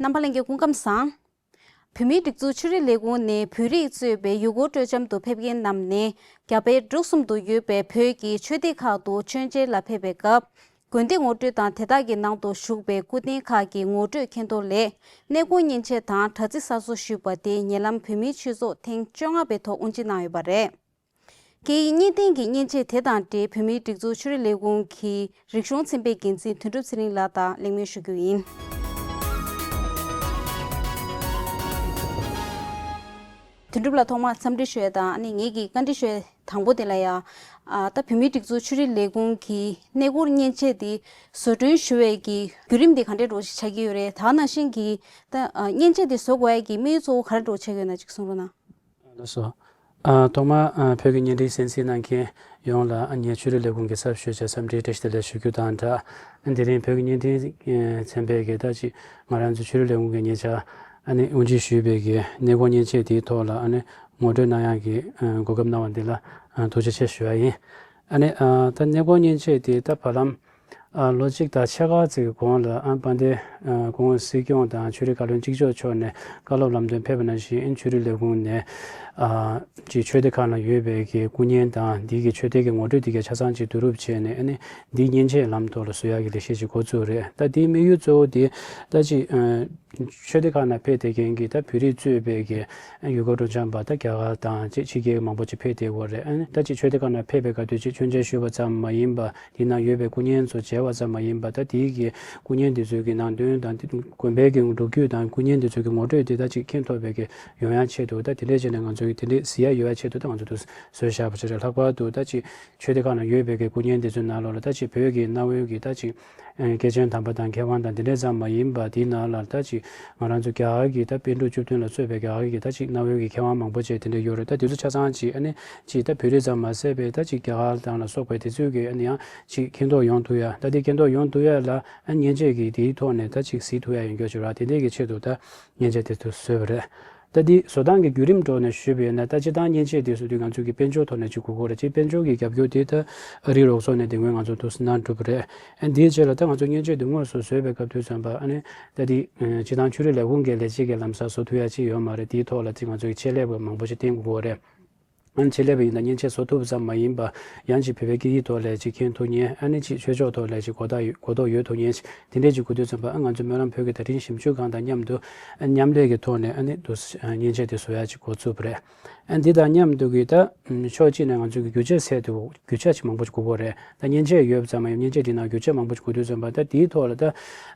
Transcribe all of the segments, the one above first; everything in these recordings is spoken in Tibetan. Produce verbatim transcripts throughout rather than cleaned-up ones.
རྣམ་པ་ལྷན་རྒྱས་སྐུ་ཁམས་བཟང་། བོད་མིའི་སྒྲིག་འཛུགས་ཆོས་རིག་ལས་ཁུངས་ནས་བོད་རིགས་གཙོས་པའི་ཡུལ་སྐོར་སྤྲོ་འཆམ་དུ་ཕེབས་མཁན་རྣམས་ནས་རྒྱ་བལ་འབྲུག་གསུམ་དུ་ཡོད་པའི་བོད་ཀྱི་ཆོས་སྡེ་ཁག་ཏུ་མཆོད་མཇལ་ལ་ཕེབས་པའི་སྐབས། དགོན་སྡེ་ངོ་སྤྲོད་དང་དེ་དག་གི་ནང་དུ་ཞུགས་པའི་སྐུ་རྟེན་ཁག་གི་ངོ་སྤྲོད་མཁྱེན་རྟོགས་སླད། གནས་སྐོར་མཉེན་ཆས་དང་དྲ་ཚིགས་གསར་བཟོ་ཞུས་པ་དེ་ཉེ་ལམ་བོད་མིའི་ཆོས་ཚོགས་ཐེངས་བཅོ་ལྔ་པའི་ཐོག་དབུ་འབྱེད་གནང་ཡོད་པ་རེད། སྐད་ཡིག་གཉིས་ལྡན་གྱི་མཉེན་ཆས་དེ་དང་འབྲེལ་བོད་མིའི་སྒྲིག་འཛུགས་ཆོས་རིག་ལས་ཁུངས་ཀྱི་རིག་གཞུང་ཚན་པའི་འགན་འཛིན་དོན་གྲུབ་ཚེ་རིང་ལགས་དང་གླེང་མོལ་ཞུ་རྒྱུ་ཡིན། དོན་གྲུབ་ལགས་ཐོག་མར་འཚམས་འདྲི་ཞུ་ཡ་དང་ཨ་ནི་ངེད་ཀྱིས་བཀའ་འདྲི་ཞུ་ཡ་དང་པོ་དེ་ལ་ཡ། ཨ་ད་བོད་མིའི་སྒྲིག་འཛུགས་ཆོས་རིག་ལས་ཁུངས་ཀྱི་གནས་སྐོར་མཉེན་ཆས་དེ་བཟོ་སྐྲུན་ཞུ་བའི་གི་བརྒྱུད་རིམ་དེ་ག་འདྲས་འགྲོ་ཆགས་ཀྱི་ཡོད་རེད། ད་ག་ནང་བཞིན་གྱི་ད་མཉེན་ཆས་དེ་བཟོ་དགོས་ཡ་གི་དམིགས་ཡུལ་གཙོ་བོ་ག་རེ་འགྲོ་ཆགས་ཀྱི་ཡོད་ན་ཅིག་གསུང་རོགས་གནང་། ལགས་སོ། ཨ་ཐོག་མར་ཨ་བོད་ཀྱི་བརྙན་འཕྲིན་གསན་གཟིགས་གནང་མཁན་ཡོངས་ལ་ཨ་ངས་ཆོས་རིག་ལས་ཁུངས་ཀྱི་ཚབ་ཞུས་བྱས་འཚམས་འདྲིའི་བཀྲ་ཤིས་བདེ་ལེགས་ཞུ་རྒྱུ་དང་སྦྲགས། ཨ་དེ་རིང་བོད་ཀྱི་བརྙན་འཕྲིན་ཨ་ཚན་པས་ཀྱི་ད་ཅིག་ང་རང་ཚོ་ཆོས་རིག་ལས་ཁུངས་ཀྱི་ཉེ་ཆར་ཨ་ནི་དབུ་འབྱེད་ཞུས་པའི་གི་གནས་སྐོར་མཉེན་ཆས་དེའི་ཐོག་ལ་ཨ་ནི་ངོ་སྤྲོད་གནང་ཡག་གི་ཨ་གོ་སྐབས་གནང་བ་འདི་ལ་ཨ་ཐུགས་རྗེ་ཆེ་ཞུ་ཡ་ཡིན། ཨ་ནི་ཨ་ད་གནས་སྐོར་མཉེན་ཆས་དེ་ད་བར་ལམ། ཨ་ལོ་གཅིག་དང་ཕྱེད་ཀ་ཙམ་གྱི་གོང་ལ་ཨ་དཔལ་ལྡན་ཨ་སྐུ་ངོ་སྲིད་སྐྱོང་དང་ཆོས་རིག་བཀའ་བློན་གཅིག་ལྕོགས་མཆོག་ནས་བཀའ་སློབ་ལམ་སྟོན་ཕེབས་པ་ནང་བཞིན་ཆོས་རིག་ལས་ཁུངས་ནས་ཨ་ཅིག་ཆོས་སྡེ་ཁག་ནང་ཡོད་པའི་གི་སྐུ་བརྙན་དང་འདི་གི་ཆོས་སྡེ་གི་ངོ་སྤྲོད་འདི་གའི་ཆ་ཚང་ཅིག་བསྡུ་རུབ་བྱས་ནས་ཨ་ནི་འདི་མཉེན་ཆས་ལམ་ཐོག་ལ་བཟོ་ཡག་གི་ལས་གཞི་ཅིག་འགོ་བཙུགས་རེད། ད་འདིའི་དམིགས་ཡུལ་གཙོ་བོ་དེ་ད་ཅིག་ཨ་ཆོས་སྡེ་ཁག་ནང་ཕེབས་བསྡད་མཁན་གྱི་ད་བོད་རིགས་གཙོས་པའི་གི་ཡུལ་སྐོར་སྤྲོ་འཆམ་པ་ད་རྒྱ་གར་དང་ཅིག་ཕྱི་རྒྱལ་མང་པོ་ཅིག་ཕེབས་བསྡད་ཡོད་རེད། ཨ་ནི་ད་ཅིག་ཆོས་སྡེ་ཁག་ནང་ཕེབས་པའི་སྐབས་དུས་ཅིག་མཆོད་མཇལ་ཞུས་པ་ཙམ་མ་ཡིན་པ། དེའི་ནང་ཡོད་པའི་སྐུ་བརྙན་ཚོ་མཇལ་བ་ཙམ་མ་ཡིན་པ། ད་དེའི་གི་སྐུ་བརྙན་དེ་ཚོའི་གི་ནང་དོན་དང་དེ་དགོན་པའི་གི་ལོ་རྒྱུས་དང་སྐུ་བརྙན་དེ་ཚོའི་གི་ངོ་སྤྲོད་དེ་ད་ཅིག་མཁྱེན་ཐུབ་པའི་གི་ཡོང་ཡག་ཆེད་དུ་ད་དེ་འདྲས་བྱས་ནས་ང་ཚོའི་གི་དེ་འདྲས་གཟིགས་ཡག་ཡོད་ཡག་ཆེད་དུ་ད་ང་ཚོ་དུ་བཟོས་བཞག་པ་ཞིག་རེད། ལྷག་པར་དུ་ད་ཅིག་ཆོས་སྡེ་ཁག་ནང་ཡོད་པའི་གི་སྐུ་བརྙན་དེ་ཚོའི་ནང་ལོགས་ལ་ད་ཅིག་བོད་ཀྱི་གནའ་བོའི་གི་ད་ཅིག་ཨ་སྐྱེས་ཆེན་དམ་པ་དང་མཁས་དབང་དང་དེ་འདྲས་ཙམ་མ་ཡིན་པ། དེའི་ནང་ལ་ད་ཅིག་ང་རང་ཚོ་རྒྱ་གར་གྱི་ད་པཎ་གྲུབ་བཅུ་བདུན་ལ་གཙོས་པའི་རྒྱ་གར་གྱི་ད་ཅིག་གནའ་བོའི་གི་མཁས་དབང་མང་པོ་ཅིག་དེ་འདྲས་ཡོད་རེད། ད་དེ་ཚོ་ཆ་ཚང་ཅིག་ཨ་ནི་ཅིག་ད་བོད་རིགས་ཙམ་མ་ཟད་པའི་ད་ཅིག་རྒྱ་གར་དང་ལ་སོགས་པའི་དེ་ཚོའི་གི་ཨ་ནི་ཡང་ཅིག་མཁྱེན་རྟོགས་ཡོང་ཐུབ་ཡ། ད་དེ་མཁྱེན་རྟོགས་ཡོང་ཐུབ་ཡ་ལ་ཨ་མཉེན་ཆས་ཀྱི་དེའི་ཐོག་ནས་ད་ཅིག་གཟིགས་ཐུབ་ཡ་ཡོང་རྒྱུ་ཅིག་ར། དེ་འདྲས་ཀྱི་ཆེད་དུ་ད་མཉེན་ཆས་དེ་ཚོ་བཟོས་པ་རེད། ད་འདི་བཟོ་སྟངས་ཀྱི་བརྒྱུད་རིམ་ཐོག་ནས་ཞུས་པ་ཡིན་ན། ད་སྤྱིར་བཏང་མཉེན་ཆས་དེ་བཟོ་དུས་ང་ཚོ་གི་དཔལ་འབྱོར་ཐོག་ནས་ཅིག་དགོས་ཀྱི་ཡོད་རེད། ཅིག་དཔལ་འབྱོར་གྱི་རྒྱབ་སྐྱོར་དེ་ད་ཨ་རིའི་རོགས་ཚོགས་ནས་དེ་སྔོན་ང་ཚོ་ཐུགས་སྣང་གྲུབ་པ་རེད། ཨ་འདིའི་རྗེས་ལ་ད་ང་ཚོ་མཉེན་ཆས་དེ་དངོས་སུ་བཟོས་པའི་སྐབས་དུས་ཙམ་པ་ཨ་ནི་ད་འདི་ཨ་སྤྱིར་བཏང་ཆོས་རིག་ལས་ཁུངས་ཀྱི་ལས་བྱེད་ཀྱི་ལམ་སང་བཟོ་ཐུབ་ཡ་ཅིག་ཡོད་མ་རེད། དེའི་ཐོག་ལ་ཅིག་ང་ཚོ་གི་ཆེད་ལས་པ་མང་པོ་ཞིག་བསྟེན་དགོས་ཀྱི་ཡོད་རེད། ཨ་ནི་ཆེད་ལས་པ་ཡིན་ན་མཉེན་ཆས་བཟོ་ཐུབ་ཙམ་མ་ཡིན་པ། ཡང་ཅིག་བོད་པའི་སྐད་ཡིག་ཐོག་ལ་ཅིག་མཁྱེན་ཐུབ་མཁན། ཨ་ནི་ཅིག་ཆོས་ཕྱོགས་ཐོག་ལ་ཅིག་གོ་རྟོགས་ཡོད་གོ་རྟོགས་ཡོད་ཐུབ་མཁན་ཅིག་དེ་འདྲས་ཅིག་དགོས་དུས་ཙམ་པ། ཨ་ང་ཚོ་སྨོན་ལམ་བོད་ཀྱི་དད་འཕྲིན་ཞིབ་འཇུག་ཁང་དང་མཉམ་དུ་ཨ་མཉམ་ལས་ཀྱི་ཐོག་ནས་ཨ་ནི་དུ་མཉེན་ཆས་དེ་བཟོ་ཡ་ཅིག་འགོ་བཙུགས་པ་རེད། ཨ་འདི་དང་མཉམ་དུ་གི་ད་ཕྱོགས་གཅིག་ནས་ང་ཚོ་གི་རྒྱུ་ཆ་ཚད་དུ་རྒྱུ་ཆ་ཅིག་མང་པོ་ཅིག་དགོས་ཀྱི་ཡོད་རེད། ད་མཉེན་ཆས་ཡོད་ཙམ་མ་ཡིན། མཉེན་ཆས་དེ་ནང་རྒྱུ་ཆ་མང་པོ་ཅིག་དགོས་དུས་ཙམ་པ། ད་དེའི་ཐོག་ལ་ད་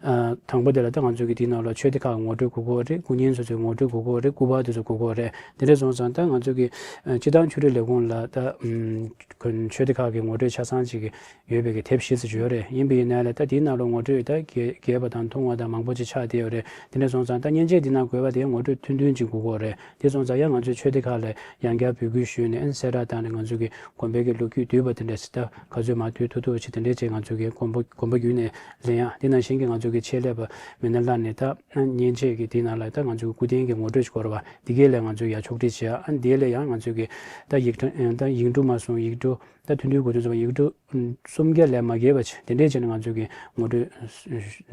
ཨ་དང་པོ་དེ་ལ་ད་ང་ཚོ་གི་དེའི་ནང་ལ་ཆོས་སྡེ་ཁག་ངོ་སྤྲོད་དགོས་ཀྱི་ཡོད་རེད། སྐུ་བརྙན་སོ་སོའི་ངོ་སྤྲོད་དགོས་ཀྱི་ཡོད་རེད། སྐུ་པར་དེ་ཚོ་དགོས་ཀྱི་ཡོད་རེད། དེ་འདྲ་སོང་ཙང་ད་ང་ཚོ་གི་ཨ་སྤྱིར་བཏང་ཆོས་རིག་ལས་ཁུངས་ལ་ད་ཨམ་ཁོ་ཆོས་སྡེ་ཁག་གི་ངོ་སྤྲོད་ཆ་ཚང་ཅིག་ཡོད་པའི་གི་དེབ་བཞི་ཙམ་ཅིག་ཡོད་རེད། ཡིན་པ་ཡིན་ན་ལ་ད་དེའི་ནང་ལ་ངོ་སྤྲོད་ད་རྒྱས་རྒྱས་པ་དང་ཐུང་བ་དང་མང་པོ་ཅིག་ཆགས་བསྡད་ཡོད་རེད། དེ་འདྲ་སོང་ཙང་ད་མཉེན་ཆས་དེ་ནང་དགོས་པ་དེ་ངོ་སྤྲོད་ཐུང་ཐུང་ཅིག་དགོས་ཀྱི་ཡོད་རེད། དེ་སོང་ཙང་ཡང་ང་ཚོས་ཆོས་སྡེ་ཁག་ལ་ཡང་བསྐྱར་འབོད་སྐུལ་ཞུས་ནས་ཨ་གསལ་བསྒྲགས་བཏང་ནས་ང་ཚོ་གི་དགོན་པའི་གི་ལོ་རྒྱུས་བསྡུས་པ་དེ་འདྲ་ཞིག་ད་ག་ཚོད་མར་བསྡུ་ཐུབ་ཐུབ་ཅིག་དེ་འདྲ་ཅིག་ང་ཚོ་གི་དགོན་པ་དགོན་པ་བརྒྱུད་ནས་ལེན་ཡ། དེ་ནང་བཞིན་གྱི་ང་ཚོ་གི་ཆེད་ལས་པ་མི་སྣ་ལྷག་ནས་ད་མཉེན་ཆས་ཀྱི་དེའི་ནང་ལ་ད་ང་ཚོ་གི་སྐུ་རྟེན་གྱི་ངོ་སྤྲོད་ཅིག་དགོས་རེད་པ། དེ་གའི་ལས་ང་ཚོས་ཡར་ཕྱོགས་སྒྲིག་བྱས། ཨ་དེའི་ལས་ཡང་ང་ཚོ་གི་ད་ཡིག་ཕྲེང་ད་ཡིག་འབྲུ་མ་སོང་ཡིག་འབྲུ་ད་ཐུང་ཐུང་དགོས་དུས་ཙམ་པ་ཡིག་འབྲུ་སུམ་བརྒྱ་ལས་མ་བརྒལ་བ་ཅིག་དེ་འདྲས་བྱས་ནས་ང་ཚོ་གི་ངོ་སྤྲོད་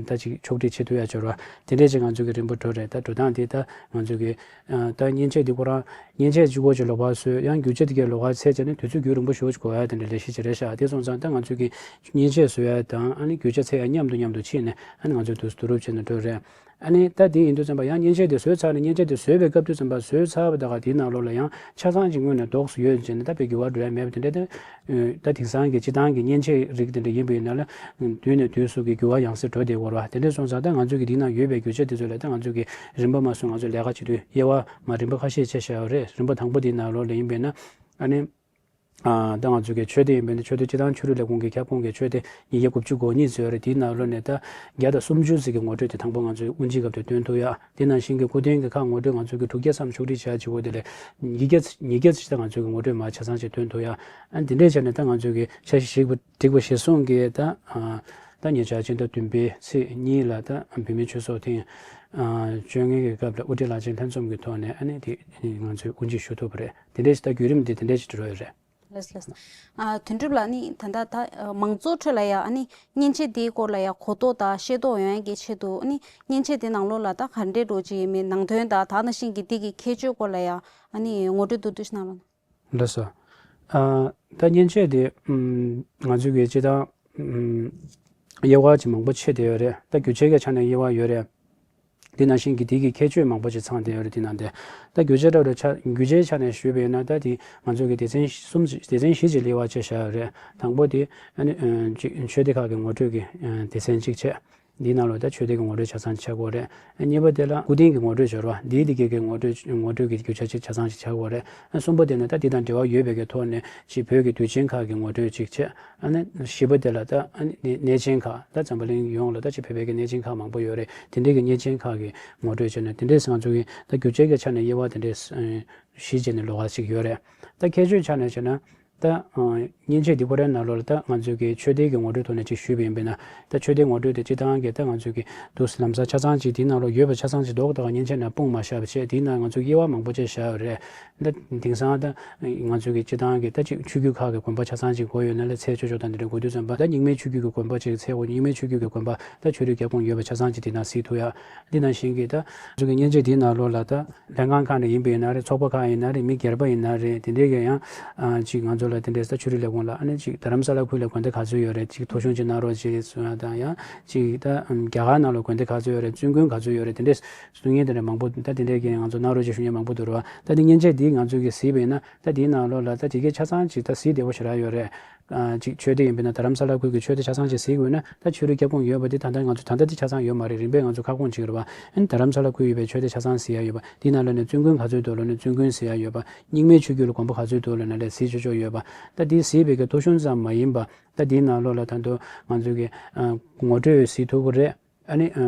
ད་ཅིག་ཕྱོགས་སྒྲིག་བྱེད་ཐུབ་ཡ་ཅིག་དགོས་རེད་པ། དེ་འདྲས་ཅིག་ང་ཚོ་གི་རིམ་པ་འགྲོ་རེད། ད་འགྲོ་སྟངས་དེ་ད་ང་ཚོ་གི་ཨ་ད་མཉེན་ཆས་འདི་ཁོ་རང་མཉེན་ཆས་གཅིག་པོ་ཅིག་ལོགས་ཀར་བཟོས། ཡང་རྒྱུ་ཆ་དེ་གའི་ལོགས་ཀར་ཚད་བྱས་ནས་དུས་ཚོད་རྒྱུན་རིང་པོ་ཞེ་པོ་ཅིག་འགོར་ཡ་དེ་འདྲ་ལས་གཞི་ཅིག་རེད་ཤག་དེ་སོང་ཙང་ད་ང་ཚོ་གི་མཉེན་ཆས་བཟོ་ཡ་དང་ཨ་ནི་རྒྱུ་ཆ་ཚད་ཡ་མཉམ་དུ་མཉམ་དུ་ཕྱིན་ནས་ཨ་ནི་ང་ཚོས་དུ་བསྡུ་རུབ་བྱས་ནས་འགྲོ་རེད། ཨ་ནི་ད་དེ་ཡིན་དུས་ཙམ་པ་ཡང་མཉེན་ཆས་དེ་བཟོས་ཚར་ནས་མཉེན་ཆས་དེ་བཟོས་པའི་སྐབས་དུས་ཙམ་པ་བཟོས་ཚར་བ་ད་ག་དེའི་ནང་ལོགས་ལ་ཡང་ཆ་ཚང་ཅིག་སྔོན་ནས་རྡོག་སུ་ཡོད་བྱས་ནས་ད་དཔེ་འགྱུར་བ་འགྲོ་ཡ་མེད་པ་དེ་འདྲ་དེ། ད་དེང་སང་གི་སྤྱིར་བཏང་གི་མཉེན་ཆས་རིགས་དེ་འདྲ་ཡིན་པ་ཡིན་ན་ལ་དུས་ནས་དུས་སུ་གི་འགྱུར་བ་ཡང་སེ་འགྲོ་བསྡད་ཡོད་རེད་པ། དེ་འདྲ་སོང་ཙང་ད་ང་ཚོ་གི་དེའི་ནང་ཡོད་པའི་རྒྱུ་ཆ་དེ་ཚོ་ལ་ད་ང་ཚོ་གི་རིམ་པ་མ་སོང་ང་ཚོ་ལས་ཀ་བྱེད་དུས་དབྱེ་བ་མ་རིམ་པ་ཁ་ཤས་ཕྱེ་བཞག་ཡོད་རེད། རིམ་པ་དང་པོ་དེའི་ནང་ལོགས་ལ་ཡིན་པས་ན་ཨ་ནི་ཨ་ད་ང་ཚོ་གི་ཆོས་སྡེ་ཡིན་པས་ན་ཆོས་སྡེ་སྤྱིར་བཏང་ཆོས་རིག་ལས་ཁུངས་ཀྱི་ཁྱབ་ཁོངས་ཀྱི་ཆོས་སྡེ་ཉིས་བརྒྱ་དགུ་བཅུ་གོ་གཉིས་ཙམ་ཡོད་རེད། དེའི་ནང་ལོགས་ནས་ད་བརྒྱ་དང་སུམ་ཅུ་ཙམ་གྱི་ངོ་སྤྲོད་དེ་དང་པོ་ང་ཚོས་དབུ་འབྱེད་སྐབས་དུ་སྟོན་ཐུབ་ཡ། དེ་ནང་བཞིན་གྱི་སྐུ་རྟེན་གྱི་ཁག་ངོ་སྤྲོད་ང་ཚོ་གི་དྲུག་བརྒྱ་ཙམ་ཕྱོགས་སྒྲིག་བྱས་བྱེད་དགོས། དེ་ལས་ཉིས་བརྒྱ་ཉིས་བརྒྱ་ཙམ་ཞིག་ད་ང་ཚོ་གི་ངོ་སྤྲོད་མར་ཆ་ཚང་ཞིག་སྟོན་ཐུབ་ཡ། ཨ་འདི་འདྲས་བྱས་ནས་ད་ང་ཚོ་གི་འཆར་གཞི་ཞིག་བསྒྲིགས་པ་གཞིར་བཟུང་གི་ད་ཨ་ད་ཉེ་ཆར་ཕྱི་ཟླ་བདུན་པའི་ཚེས་གཉིས་ལ་ད་བོད་མིའི་ཆོས་ཚོགས་ཐེངས་ཨ་བཅོ་ལྔ་གི་སྐབས་ལ་དབུ་ཁྲིད་བླ་ཆེན་ལྷན་འཛོམས་ཀྱི་ཐོག་ནས་ཨ་ནི་དེ་ང་ཚོས་དབུ་འབྱེད་ཞུ་ཐུབ་པ་རེད། དེ་འདྲས་ཞིག་ད་བརྒྱུད་རིམ་དེ་དེ་འདྲས་ཞིག་འགྲོ་ཡོད་རེད། ལགས་ལགས། ཨ་དོན་གྲུབ་ལགས། ནི་ད་ལྟ་ད་མང་ཚོགས་ཁྲོད་ལ་ཡང་ཨ་ནི་མཉེན་ཆས་དེའི་སྐོར་ལ་ཡང་གོ་རྟོགས་དང་ཤེས་རྟོགས་ཡོང་ཡག་གི་ཆེད་དུ་ཨ་ནི་མཉེན་ཆས་དེ་ནང་ལོགས་ལ་ད་ག་འདྲའི་འགྲོ་ཅིག་ཡིན་མིན་ནང་དོན་དང་དེ་ནང་བཞིན་གྱི་དེ་གི་ཁྱད་ཆོས་སྐོར་ལ་ཡང་ཨ་ནི་ངོ་སྤྲོད་མདོར་བསྡུས་ཤིག་གནང་རོགས་གནང་། ལགས་སོ། ཨ་ད་མཉེན་ཆས་དེ་ཨམ་ང་ཚོ་གི་སྤྱིར་བཏང་ཨམ་དབྱེ་བ་ཅིག་མང་པོ་ཕྱེ་བསྡད་ཡོད་རེད། ད་རྒྱུ་ཆའི་གི་ཆ་ནས་དབྱེ་བ་ཡོད་རེད། དེ་ནང་བཞིན་གྱི་དེ་གི་ཁྱད་ཆོས་མང་པོ་ཅིག་ཚང་བསྡད་ཡོད་རེད། དེ་ནང་དེ་ད་རྒྱུ་ཆ་འདྲ་བོ་ཆ་རྒྱུ་ཆའི་ཆ་ནས་ཞུས་པ་ཡིན་ན། ད་དེ་ང་ཚོ་གི་སྡེ་ཚན་གསུམ་ཅིག་སྡེ་ཚན་བཞི་ཅིག་དབྱེ་བ་ཕྱེ་བཞག་ཡོད་རེད། དང་པོ་དེ་ཨ་ནི་ཨ་ཅིག་ཆོས་སྡེ་ཁག་གི་ངོ་སྤྲོད་ཀྱི་ཨ་སྡེ་ཚན་གཅིག་བྱས། འདིའི་ནང་ལོགས་ད་ཆོས་སྡེ་གི་ངོ་སྤྲོད་ཆ་ཚང་ཆགས་ཀྱི་ཡོད་རེད། གཉིས་པ་དེ་ལ་སྐུ་རྟེན་གྱི་ངོ་སྤྲོད་སྦྱོར་བ་འདིའི་དེ་གའི་གི་ངོ་སྤྲོད་ངོ་སྤྲོད་ཀྱི་རྒྱུ་ཆ་ཅིག་ཆ་ཚང་ཅིག་ཆགས་ཀྱི་ཡོད་རེད། གསུམ་པ་དེ་ནི་ད་འདི་དང་འབྲེལ་བ་ཡོད་པའི་གི་ཐོག་ནས་ཅིག་བོད་ཀྱི་དུས་ཆེན་ཁག་གི་ངོ་སྤྲོད་ཅིག་བྱས། ཨ་ནི་བཞི་པ་དེ་ལ་ད་ཨ་ནི་གནས་ཆེན་ཁག་ད་འཛམ་བུ་གླིང་ཡོངས་ལ་ད་ཅིག་བོད་པའི་གི་གནས་ཆེན་ཁག་མང་པོ་ཡོད་རེད། དེ་འདྲའི་གི་གནས་ཆེན་ཁག་གི་ངོ་སྤྲོད་བྱས་ནས། དེ་འདྲས་ང་ཚོ་གི་ད་རྒྱུ་ཆའི་གི་ཆ་ནས་དབྱེ་བ་དེ་འདྲས་ཨ་བཞི་བྱས་ནས་ལོགས་ཀ་ཅིག་ཡོད་རེད། ད་ཁྱད་ཆོས་ཆ་ནས་བྱས་ན། ད་ཨ་མཉེན་ཆས་འདི་ཁོ་རའི་ནང་ལོགས་ལ་ད་ང་ཚོ་གི་ཆོས་སྡེ་གི་ངོ་སྤྲོད་ཐོག་ནས་ཅིག་ཞུས་པ་ཡིན་པས་ན། ད་ཆོས་སྡེ་ངོ་སྤྲོད་དེ་སྤྱིར་བཏང་གི་ད་ང་ཚོ་གི་འདུག་ལམ་སང་ཆ་ཚང་ཅིག་དེའི་ནང་ལོགས་ཡོད་པ་ཆ་ཚང་ཅིག་རྡོག་རྡོག་མཉེན་ཆས་ནང་སྤུངས་མ་བཞག་པ་བྱས། དེའི་ནང་ང་ཚོ་དབྱེ་བ་མང་པོ་ཅིག་བཞག་ཡོད་རེད། ད་དེང་སང་ད་ང་ཚོ་གི་སྤྱིར་བཏང་གི་ད་ཅིག་ཆོས་བརྒྱུད་ཁག་གི་དགོན་པ་ཆ་ཚང་ཅིག་དགོས་ཡོད་ན་ལས་ཚད་ཆོས་ཕྱོགས་དང་དེ་འདྲ་དགོས་དུས་ཙམ་པ། ད་རྙིང་མའི་ཆོས་བརྒྱུད་ཀྱི་དགོན་པ་ཅིག་ཚད་དགོས། རྙིང་མའི་ཆོས་བརྒྱུད་ཀྱི་དགོན་པ་ད་ཆོས་རིག་ཁྱབ་ཁོངས་ཡོད་པ་ཆ་ཚང་ཅིག་དེ་ནང་གཟིགས་ཐུབ་ཡ། འདི་ནང་བཞིན་གྱི་ད་ང་ཚོ་གི་མཉེན་ཆས་དེའི་ནང་ལོགས་ལ་ད་ལྷན་ཁང་ཁག་ནས་ཡིན་པ་ཡིན་ན་རེད། ཚོགས་པ་ཁག་ཡིན་ན་རེད། མི་སྒེར་པ་ཡིན་ན་རེད། དེ་འདྲའི་གི་ཡང་ཨ་ཅིག་ང་ཚོ་ལ་དེ་འདྲའི་ད་ཆོས་རིག་ལས་ཁུངས་ལ་ཨ་ནི་ཅིག་རྡ་རམ་ས་ལ་ཁུལ་ལ་དགོན་སྡེ་ག་ཚོད་ཡོད་རེད། ཅིག་ཐོ་གཞུང་ཅིག་གནང་རོགས་ཅེས་གསུང་ཡ་དང་། ཡང་ཅིག་ད་རྒྱ་གར་ནང་ལ་དགོན་སྡེ་ག་ཚོད་ཡོད་རེད། བཙུན་དགོན་ག་ཚོད་ཡོད་རེད། དེ་འདྲའི་གསུང་མཁན་དེ་འདྲ་མང་པོ། ད་དེ་འདྲའི་གི་ང་ཚོ་གནང་རོགས་ཅེས་ཞུ་མཁན་མང་པོ་འདུག་རེད་བ། ད་དེ་མཉེན་ཆས་འདི་ང་ཚོ་གིས་གཟིགས་པ་ཡིན་ན། ད་དེའི་ནང་ལོགས་ལ་ད་དེ་གའི་ཆ་ཚང་ཅིག་ད་གཟིགས་བདེ་པོ་ཞེ་དྲག་ཡོད་རེད། ཨ་ཅིག་ཆོས་སྡེ་ཡིན་པས་ན་རྡ་རམ་ས་ལ་ཁུལ་གྱི་ཆོས་སྡེ་ཆ་ཚང་ཅིག་གཟིགས་དགོས་ན། ད་ཆོས་རིག་ཁྱབ་ཁོངས་ཡོད་པ་དེ་ད་ལྟ་ང་ཚོ་ད་ལྟ་དེ་ཆ་ཚང་ཡོད་མ་རེད། རིམ་པས་ང་ཚོ་ཁ་སྐོང་བྱེད་ཀྱི་རེད་པ། ཨ་ནི་རྡ་རམ་ས་ལ་ཁུལ་ཡོད་པའི་ཆོས་སྡེ་ཆ་ཚང་གཟིགས་ཡ་ཡོད་པ། དེའི་ནང་ལོགས་ནས་བཙུན་དགོན་ག་ཚོད་འདུག་ལབ་ན་བཙུན་དགོན་གཟིགས་ཡ་ཡོད་པ། རྙིང་མའི་ཆོས་བརྒྱུད་ལ་དགོན་པ་ག་ཚོད་འདུག་ལབ་ན་ལས་གཟིགས་ཆོག་ཆོག་ཡོད་པ། ད་དེ་གཟིགས་པའི་གི་ཐོ་གཞུང་ཙམ་མ་ཡིན་པ། ད་དེའི་ནང་ལོགས་ལ་ད་དུང་ང་ཚོ་གི་ཨ་ངོ་སྤྲོད་གཟིགས་ཐུབ་ཀྱི་རེད། ཨ་ནི་ཨ་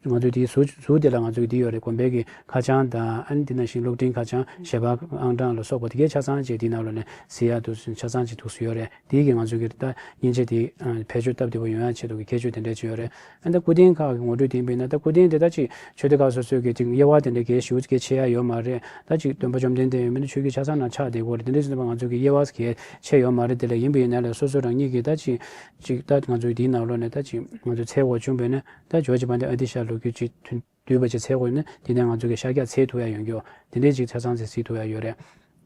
ང་ཚོ་དེའི་ཟུར་ཟུར་དེ་ལ་ང་ཚོ་གི་དེ་ཡོད་རེད། དགོན་པའི་གི་ཁ་བྱང་དང་། ཨ་ནི་དེ་ནང་བཞིན་སློབ་འབྲིང་ཁ་བྱང་། ཞལ་པར་ཨང་གྲངས་ལ་སོགས་པ་དེ་གའི་ཆ་ཚང་ཅིག་དེའི་ནང་ལོགས་ནས་གཟིགས་ཡ་འདུག་ཆ་ཚང་ཅིག་འདུག་སེ་ཡོད་རེད། དེའི་གི་ང་ཚོ་གི་ད་མཉེན་ཆས་དེ་ཨ་བེད་སྤྱོད་སྟབས་བདེ་པོ་ཡོང་ཡ་ཆེད་དུ་གི་ཁྱད་ཆོས་དེ་འདྲ་ཅིག་ཡོད་རེད། ཨ་ནི་ད་སྐུ་རྟེན་ཁག་གི་ངོ་སྤྲོད་དེ་ཡིན་པས་ན། ད་སྐུ་རྟེན་དེ་ད་ཅིག་ཆོས་སྡེ་ཁག་སོ་སོའི་གི་ཅིག་དབྱེ་བ་དེ་འདྲ་གལ་ཞེ་པོ་ཅིག་ཕྱེ་ཡ་ཡོད་མ་རེད། ད་ཅིག་སྟོན་པ་བཅོམ་ལྡན་འདས་ཡིན་པས་ན་ཆོས་བརྒྱུད་ཆ་ཚང་ནང་ཆགས་བསྡད་ཀྱི་ཡོད་རེད། དེ་འདྲ་ཟེར་ན་ང་ཚོ་གི་དབྱེ་བ་གལ་ཆེ་ཡོད་མ་རེད། དེ་ལ་ཡིན་པས་ཡིན་ན་ལས་སོ་སོ་རང་ཉིད་ཀྱི་ད་ཅིག་ཅིག་ད་ང་ཚོའི་དེའི་ནང་ལོགས་ནས་ད་ཅིག་ང་ཚོ་འཚོལ་དགོས་བྱུང་བས་ན། ད་ཇོ་བོ་རྗེ་དཔལ་ལྡན་ཨ་ཏི་ཤ་ལོ་རྒྱུས་ཅིག་བསྡུས་པ་ཅིག་འཚོལ་དགོས་ན། དེ་ནས་ང་ཚོ་གི་ཤར་རྒྱག་འཚོལ་ཐུབ་ཡ་ཡོང་རྒྱུ། དེ་འདྲའི་ཅིག་ཆ་ཚང་ཅིག་གཟིགས་ཐུབ་ཡ་ཡོད་རེད།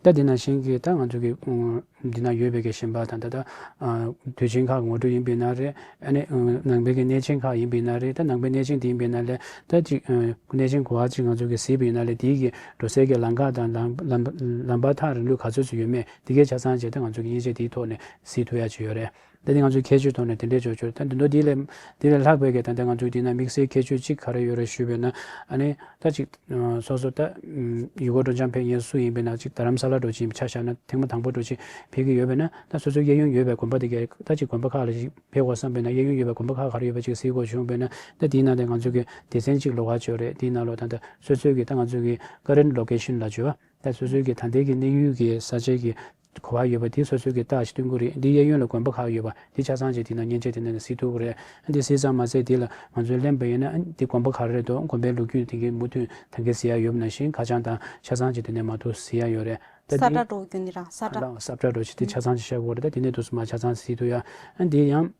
ད་དེ་ནང་བཞིན་གྱི་ད་ང་ཚོ་གི་ཨ་འདི་ན་ཡོད་པའི་གི་ཞིང་པ་དང་། ད་ད་ཨ་དུས་ཆེན་ཁག་ངོ་སྤྲོད་ཡིན་པས་ན་རེད། ཨ་ནི་ཨ་ནང་པའི་གི་གནས་ཆེན་ཁག་ཡིན་པས་ན་རེད། ད་ནང་པའི་གནས་ཆེན་དེ་ཡིན་པས་ན་ལས། ད་ཅིག་ཨ་གནས་ཆེན་ག་པར་ཅིག་ང་ཚོ་གི་གཟིགས་པས་ན་ལས། དེའི་གི་འགྲོ་སའི་གི་ལམ་ཁ་དང་། ལམ་ལམ་ལམ་བར་ཐག་རིང་ལུགས་ག་ཚོད་ཅིག་ཡོད་མེད། དེ་གའི་ཆ་ཚང་ཅིག་ད་ང་ཚོ་གི་མཉེན་ཆས་དེའི་ཐོག་ནས་གཟིགས་ཐུབ་ཡ་ཅིག་ཡོད་རེད། ད་དེ་ང་ཚོའི་ཁྱད་ཆོས་ཐོག་ནས་དེ་འདྲའི་ཅིག་ཡོད་རེད། ད་འདི་ཚོ་དེ་ལས་དེ་ལས་ལྷག་པའི་གི་ད་ལྟ་ང་ཚོའི་དེ་ན་དམིགས་བསལ་ཁྱད་ཆོས་གཅིག་ག་རེ་ཡོད་རེད་ཞུས་པས་ན། ཨ་ནི་ད་ཅིག་ཨ་སོ་སོ་ད་ཨམ་ཡུལ་སྐོར་སྤྲོ་འཆམ་ཕེབས་མཁན་སུ་ཡིན་པས་ན། ཅིག་རྡ་རམ་ས་ལ་འགྲོ་ཅིག་ཆ་བཞག་ན་ཐེངས་མ་དང་པོ་འགྲོ་ཅིག་ཕེབས་ཀྱི་ཡོད་པས་ན། ད་སོ་སོའི་གཡས་གཡོན་ཡོད་པའི་དགོན་པ་དེ་གའི་ད་ཅིག་དགོན་པ་ཁག་ལ་ཅིག་ཕེབས་དགོས་བསམ་པས་ན། གཡས་གཡོན་ཡོད་པའི་དགོན་པ་ཁག་ག་རེ་ཡོད་པ་ཅིག་གཟིགས་དགོས་བྱུང་བས་ན། ད་དེའི་ནང་ནས་ང་ཚོ་གི་སྡེ་ཚན་གཅིག་ལོགས་ཀ་ཅིག་ཡོད་རེད། དེའི་ནང་ལོགས་ད་ལྟ་སོ་སོའི་གི་ད་ང་ཚོ་གི་current location ལབ་བྱས་པ། ད་སོ་སོའི་གི་ད་ལྟའི་གི་གནས་ཡུལ་གི་ས་ཆའི་གི་ག་པར་ཡོད་པ་དེ་སོ་སོའི་གི་རྟགས་ཤིག་སྟོན་གྱི་རེད། འདི་གཡས་གཡོན་ལ་དགོན་པ་ག་པར་ཡོད་པ་དེ་ཆ་ཚང་ཅིག་དེ་ན་མཉེན་ཆས་དེ་ནས་གཟིགས་ཐུབ་ཀྱི་རེད། འདི་གཟིགས་ཙམ་མ་ཟད་དེ་ལ་ང་ཚོས་ལེན་པ་ཡིན་ན། ཨ་འདི་དགོན་པ་ག་རེ་རེད་འདུག་དགོན་པའི་ལོ་རྒྱུས་དེ་གའི་མུ་མཐུད་ད་གའི་གཟིགས་ཡ་ཡོད་པ་ནང་བཞིན་ཁ་བྱང་དང་ཆ་ཚང་ཅིག་དེ་ནས་མར་འདུག་གཟིགས་ཡ་ཡོད་རེད། ད་ས་འདི་ཁྲ་འགྲོ་རྒྱུ་ནི་རང་ས་ཁྲ། ལ་ས་ཁྲ་འགྲོ་ཅིག་དེ་ཆ་ཚང་ཅིག་བཞག་དགོས་རེད། ད་དེ་ནས་འདུག་སེ་མར་ཆ་ཚང་གཟིགས་ཐུབ་ཡ། ཨ་འདི་ཡང་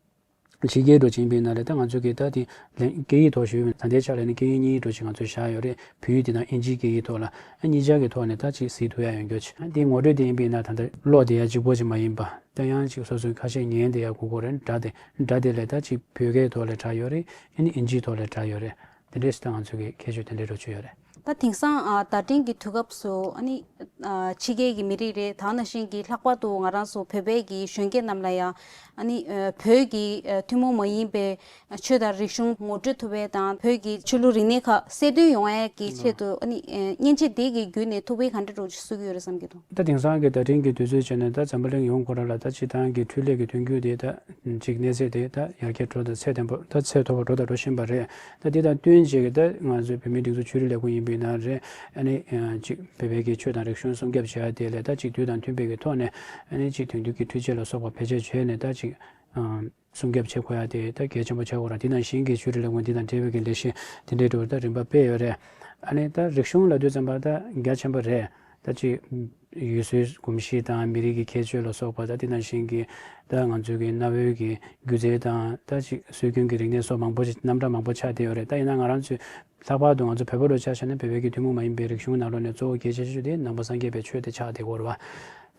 ཕྱི་རྒྱལ་འགྲོ་ཅིག་ཡིན་པས་ན་ལས། ད་ང་ཚོ་གི་ད་དེ་ལན་སྐད་ཡིག་ཐོག་ཞུས་པས་ན། ད་ལྟའི་ཆ་ལ་ནི་སྐད་ཡིག་གཉིས་འགྲོ་ཅིག་ང་ཚོས་བཞག་ཡོད་རེད། བོད་ཡིག་དེ་དང་ཨིན་ཇིའི་སྐད་ཡིག་ཐོག་ལ། ཨ་གཉིས་ཆ་གི་ཐོག་ནས་ད་ཅིག་གཟིགས་ཐུབ་ཡ་ཡོང་རྒྱུ་ཅིག་ཨ་དེ་ངོ་སྤྲོད་དེ་ཡིན་པས་ན་ད་ལྟ་ཀློག་བདེ་ཡ་གཅིག་པོ་ཅིག་མ་ཡིན་པ། ད་ཡང་ཅིག་སོ་སོའི་ཁ་ཤས་ཉན་བདེ་ཡ་དགོས་ཀྱི་རེད། སྒྲ་དེ་སྒྲ་དེ་ལས་ད་ཅིག་བོད་སྐད་ཐོག་ལ་དྲ་ཡོད་རེད། ཨ་ནི་ཨིན་ཇིའི་ཐོག་ལ་དྲ་ཡོད་རེད། དེ་འདྲས་སུ་ད་ང་ཚོ་གི་ཁྱད་ཆོས་དེ་འདྲས་འགྲོ་ཆོད་ཡོད་རེད། ད་དེང་སང་ཨ་བརྡ་འཕྲིན་གྱི་དུས་སྐབས་སུ་ཨ་ནི་ཨ་ཕྱི་རྒྱལ་གྱི་མི་རིགས་རེད། དེ་ནང་བཞིན་གྱི་ལྷག་པར་དུ་ང་རང་ཚོ་བོད་པའི་གི་གཞོན་སྐྱེས་རྣམས་ལ་ཡང་ཨ་ནི་ཨ་བོད་ཀྱི་ཨ་ཐུན་མོང་མ་ཡིན་པའི་ཨ་ཆོས་དང་རིག་གཞུང་ངོ་སྤྲོད་ཐུབ་པའི་དང་། བོད་ཀྱི་ཆོས་ལུགས་རིག་གནས་ཁག་གསལ་སྟོན་ཡོང་ཡས་ཀྱི་ཆེད་དུ་ཨ་ནི་ཨ་མཉེན་ཆས་དེ་གི་བརྒྱུད་ནས་ཐུགས་ཕན་ག་འདྲ་འདྲ་བོ་ཞིག་གསོས་ཀྱི་ཡོད་རེད་བསམ་གྱི་འདུག་ད་དེང་སང་གི་བརྡ་འཕྲིན་གྱི་དུས་ཚོད་བྱས་ནས་ད་འཛམ་བུ་གླིང་ཡོངས་ཁོ་རང་ལ་ད་སྤྱིར་བཏང་གི་འཕྲུལ་ལས་ཀྱི་ཐོན་རྒྱུ་དེ་ད་ཅིག་གནས་ཚད་དེ་ད་ཡར་རྒྱས་འགྲོ་དང་ཚད་ལྡན་པ་ད་ཚད་མཐོ་པོ་འགྲོ་དང་འགྲོ་བཞིན་པ་རེད། ད་དེ་དང་བསྟུན་བྱས་ཀྱི་ད་ང་ཚོའི་བོད་མིའི་སྒྲིག་འཛུགས་ཆོས་རིག་ལས་ཁུངས་ཡིན་པས་ན་རེད། ཨ་ནི་ཅིག་བོད་པའི་གི་ཆོས་དང་རིག་གཞུང་སྲུང་སྐྱོབ་བྱེད་ཡ་དེ་ལས་ད་ཅིག་དུས་དང་མཐུན་པའི་གི་ཐོག་ནས་ཨ་ནི་ཅིག་དེང་དུས་ཀྱི་འཕྲུལ་ཆས་ལ་སོགས་པ་བེད་སྤྱོད་བྱས་ནས་ད་ཅིག་སྲུང་སྐྱོབ་བྱེད་དགོས་ཡ་དེ་ད་གལ་ཆེན་པོ་ཆགས་ཀྱི་ཡོད་རེད། དེ་ནང་བཞིན་གྱི་ཆོས་རིག་ལས་ཁུངས་དེ་དང་འབྲེལ་བའི་གི་ལས་གཞི་དེ་འདྲའི་འགྲོ་བ་ད་རིམ་པ་སྤེལ་ཡོད་རེད། ཨ་ནི་ད་རིག་གཞུང་ལབ་དུས་ཙམ་པ་ད་རྒྱ་ཆེན་པོ་རེད། ད་ཅིག་ཡུལ་སྲོལ་གོམས་གཤིས་དང་མི་རིགས་ཀྱི་ཁྱད་ཆོས་ལ་སོགས་པ། ད་དེ་ནང་བཞིན་གྱི་ད་ང་ཚོའི་གི་གནའ་བོའི་གི་སྒྱུ་རྩལ་དང་། ད་ཅིག་སྲོལ་རྒྱུན་གྱི་རིག་གནས་སོགས་མང་པོ་ཞིག་རྣམ་གྲངས་མང་པོ་ཆགས་བསྡད་ཡོད་རེད། ད་ཡིན་ན་ང་རང་ཚོས་ལྷག་པར་དུ་ང་ཚོ་བོད་པ་རུ་ཆ་བཞག་ན། བོད་པའི་གི་ཐུན་མོང་མ་ཡིན་པའི་རིག་གཞུང་ནང་ལོགས་ནས་གཙོ་བོ་གལ་ཆེ་ཤོས་དེ་ནང་པ་སངས་རྒྱས་པའི་ཆོས་དེ་ཆགས་བསྡད་ཡོད་རེད་བ།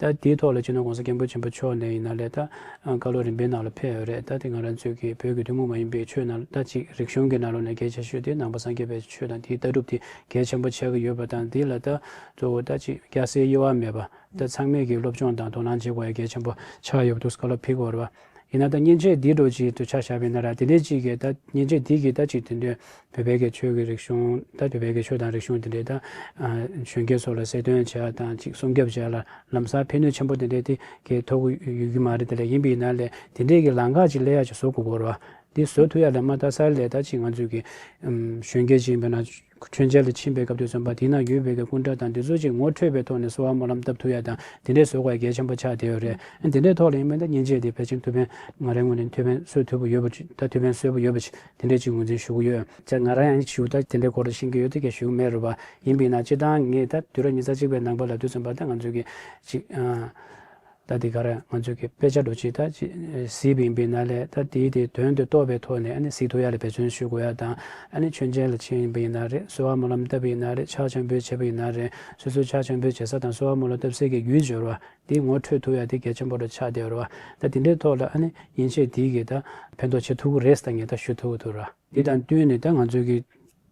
ད་དེའི་ཐོག་ལ་སྤྱི་ནོར་༸གོང་ས་༸སྐྱབས་མགོན་ཆེན་པོ་མཆོག་ནས་ཡིན་ན་ལས། ད་བཀའ་སློབ་རིམ་པའི་ནང་ལ་ཕེབས་ཡོད་རེད། ད་དེ་ང་རང་ཚོའི་གི་བོད་ཀྱི་ཐུན་མོང་མ་ཡིན་པའི་ཆོས་ནང་། ད་ཅིག་རིག་གཞུང་གི་ནང་ལོགས་ནས་གལ་ཆེ་ཤོས་དེ་ནང་པ་སངས་རྒྱས་པའི་ཆོས་དང་དེའི་ལྟ་གྲུབ་དེ་གལ་ཆེན་པོ་ཆགས་ཀྱི་ཡོད་པ་དང་། དེ་ལ་ད་གཙོ་བོ་ད་ཅིག་སྐྱ་སེར་དབྱེ་བ་མེད་པ། ད་ཚང་མས་ཀྱི་སློབ་སྦྱོང་དང་དོ་སྣང་བྱེད་དགོས་ཡ་གལ་ཆེན་པོ་ཆགས་ཡོད་པ་འདུག། བཀའ་སློབ་ཕེབས་ཀྱི་ཡོད་རེད་བ། ཡིན་ན་ད་མཉེན་ཆས་འདི་འདྲ་ཅིག་ཏུ་ཆ་བཞག་པ་ཡིན་ན་ར། དེ་འདྲའི་ཅིག་གི་ད་མཉེན་ཆས་འདི་གིས་ད་ཅིག་དེ་འདྲའི་བོད་པའི་གི་ཆོས་ཀྱི་རིག་གཞུང་། ད་བོད་པའི་གི་ཆོས་དང་རིག་གཞུང་དེ་འདྲའི་ད་གཞོན་སྐྱེས་ཚོ་ལ་གསལ་སྟོན་བྱེད་ཡ་དང་ཅིག་སྲུང་སྐྱོབ་བྱེད་ཡ་ལ་ལམ་སང་ཕན་ནུས་ཆེན་པོ་དེ་འདྲའི་དེ་གི་ཐོགས་ཀྱི་ཡོད་ཀྱི་མ་རེད། དེ་ལས་ཡིན་པ་ཡིན་ན་ལས་དེ་འདྲའི་གི་ལམ་ཁ་ཅིག་སླེབས་ཡ་ཅིག་བཟོ་དགོས་ཀྱི་ཡོད་རེད་བ། འདི་བཟོ་ཐུབ་ཡ་ལས་མ་ད་གསར་ལས་ད་ཅིག་ང་ཚོའི་གི་གཞོན་སྐྱེས་ཅིག་ཡིན་པ་ན། མཆོད་མཇལ་ལ་ཕྱིན་པའི་སྐབས་དུས་ཙམ་པ་དེ་ན་ཡོད་པའི་གི་སྐུ་འདྲ་དང་དེ་ཚོ་ཅིག་ངོ་འཕྲོད་པའི་ཐོག་ནས་གསོལ་བ་སྨོན་ལམ་བཏབ་ཐུབ་ཡ་དང་དེ་འདྲའི་བཟོ་དགོས་ཡ་གལ་ཆེན་པོ་ཆགས་བསྡད་ཡོད་རེད། ཨ་དེ་འདྲའི་ཐོག་ལ་ཡིན་པ་ཡིན་ན་མཉེན་ཆས་དེ་ཕལ་ཆེར་ཐུགས་ཕན་ང་རའི་ངོས་ནས་ཐུགས་ཕན་གསོས་ཐུབ་པ་ཡོད་པ་ཅིག། ད་ཐུགས་ཕན་གསོས་པ་ཡོད་པ་ཅིག་དེ་འདྲའི་ཅིག་ངོས་འཛིན་ཞུ་གི་ཡོད། ཅེས་ང་རང་ཡང་ཞུ་ད་དེ་འདྲའི་སྐོར་ལ་ཤེས་ཀྱི་ཡོད་དེ་གས་ཞུ་གི་མེད་རེད་བ། ཡིན་པ་ཡིན་ན་སྤྱིར་བཏང་ངས་ད་དུས་རབས་ཉི་ཤུ་རྩ་གཅིག་པའི་ནང་པ་ལབ་དུས་ཙམ་པ་ད་ང་ཚོའི་གི་ཅིག་ཨ། ད་འདི་ག་རེ་ང་ཚོའི་གི་དཔེ་ཆ་འདྲ་ཅིག་ད་ཅིག་གཟིགས་པ་ཡིན་པ་ཡིན་ན་ལས། ད་དེའི་དེ་དོན་དེ་རྟོགས་པའི་ཐོག་ནས་ཨ་ནི་གཟིགས་ཐུབ་ཡ་ལ་འབད་བརྩོན་ཞུ་དགོས་ཡ་དང་། ཨ་ནི་མཆོད་མཇལ་ལ་ཕྱིན་པ་ཡིན་ན་རེད། གསོལ་བ་སྨོན་ལམ་བཏབ་པ་ཡིན་ན་རེད། ཕྱག་འཚལ་འབུལ་བྱས་པ་ཡིན་ན་རེད། སོ་སོའི་ཕྱག་འཚལ་འབུལ་བྱེད་ས་དང་གསོལ་བ་སྨོན་ལམ་བཏབ་སའི་གི་ཡུལ་འབྱོར་བ་དེ་ངོ་འཕྲོད་ཐུབ་ཡ་དེ་གལ་ཆེན་པོ་རུ་ཆགས་བསྡད་ཡོད་རེད་བ། ད་དེ་འདྲའི་ཐོག་ལ་ཨ་ནི་མཉེན་ཆས་དེའི་གི་ད་ཕན་ཐོགས་བྱེད་ཐུབ་ཀྱི་རེད་ཟེར་ངས་ད་ཞུ་ཐུབ་ཀྱི་འདུག་ར། དེ་དང་བསྟུན་ནས་ད་ང་ཚོའི་གི་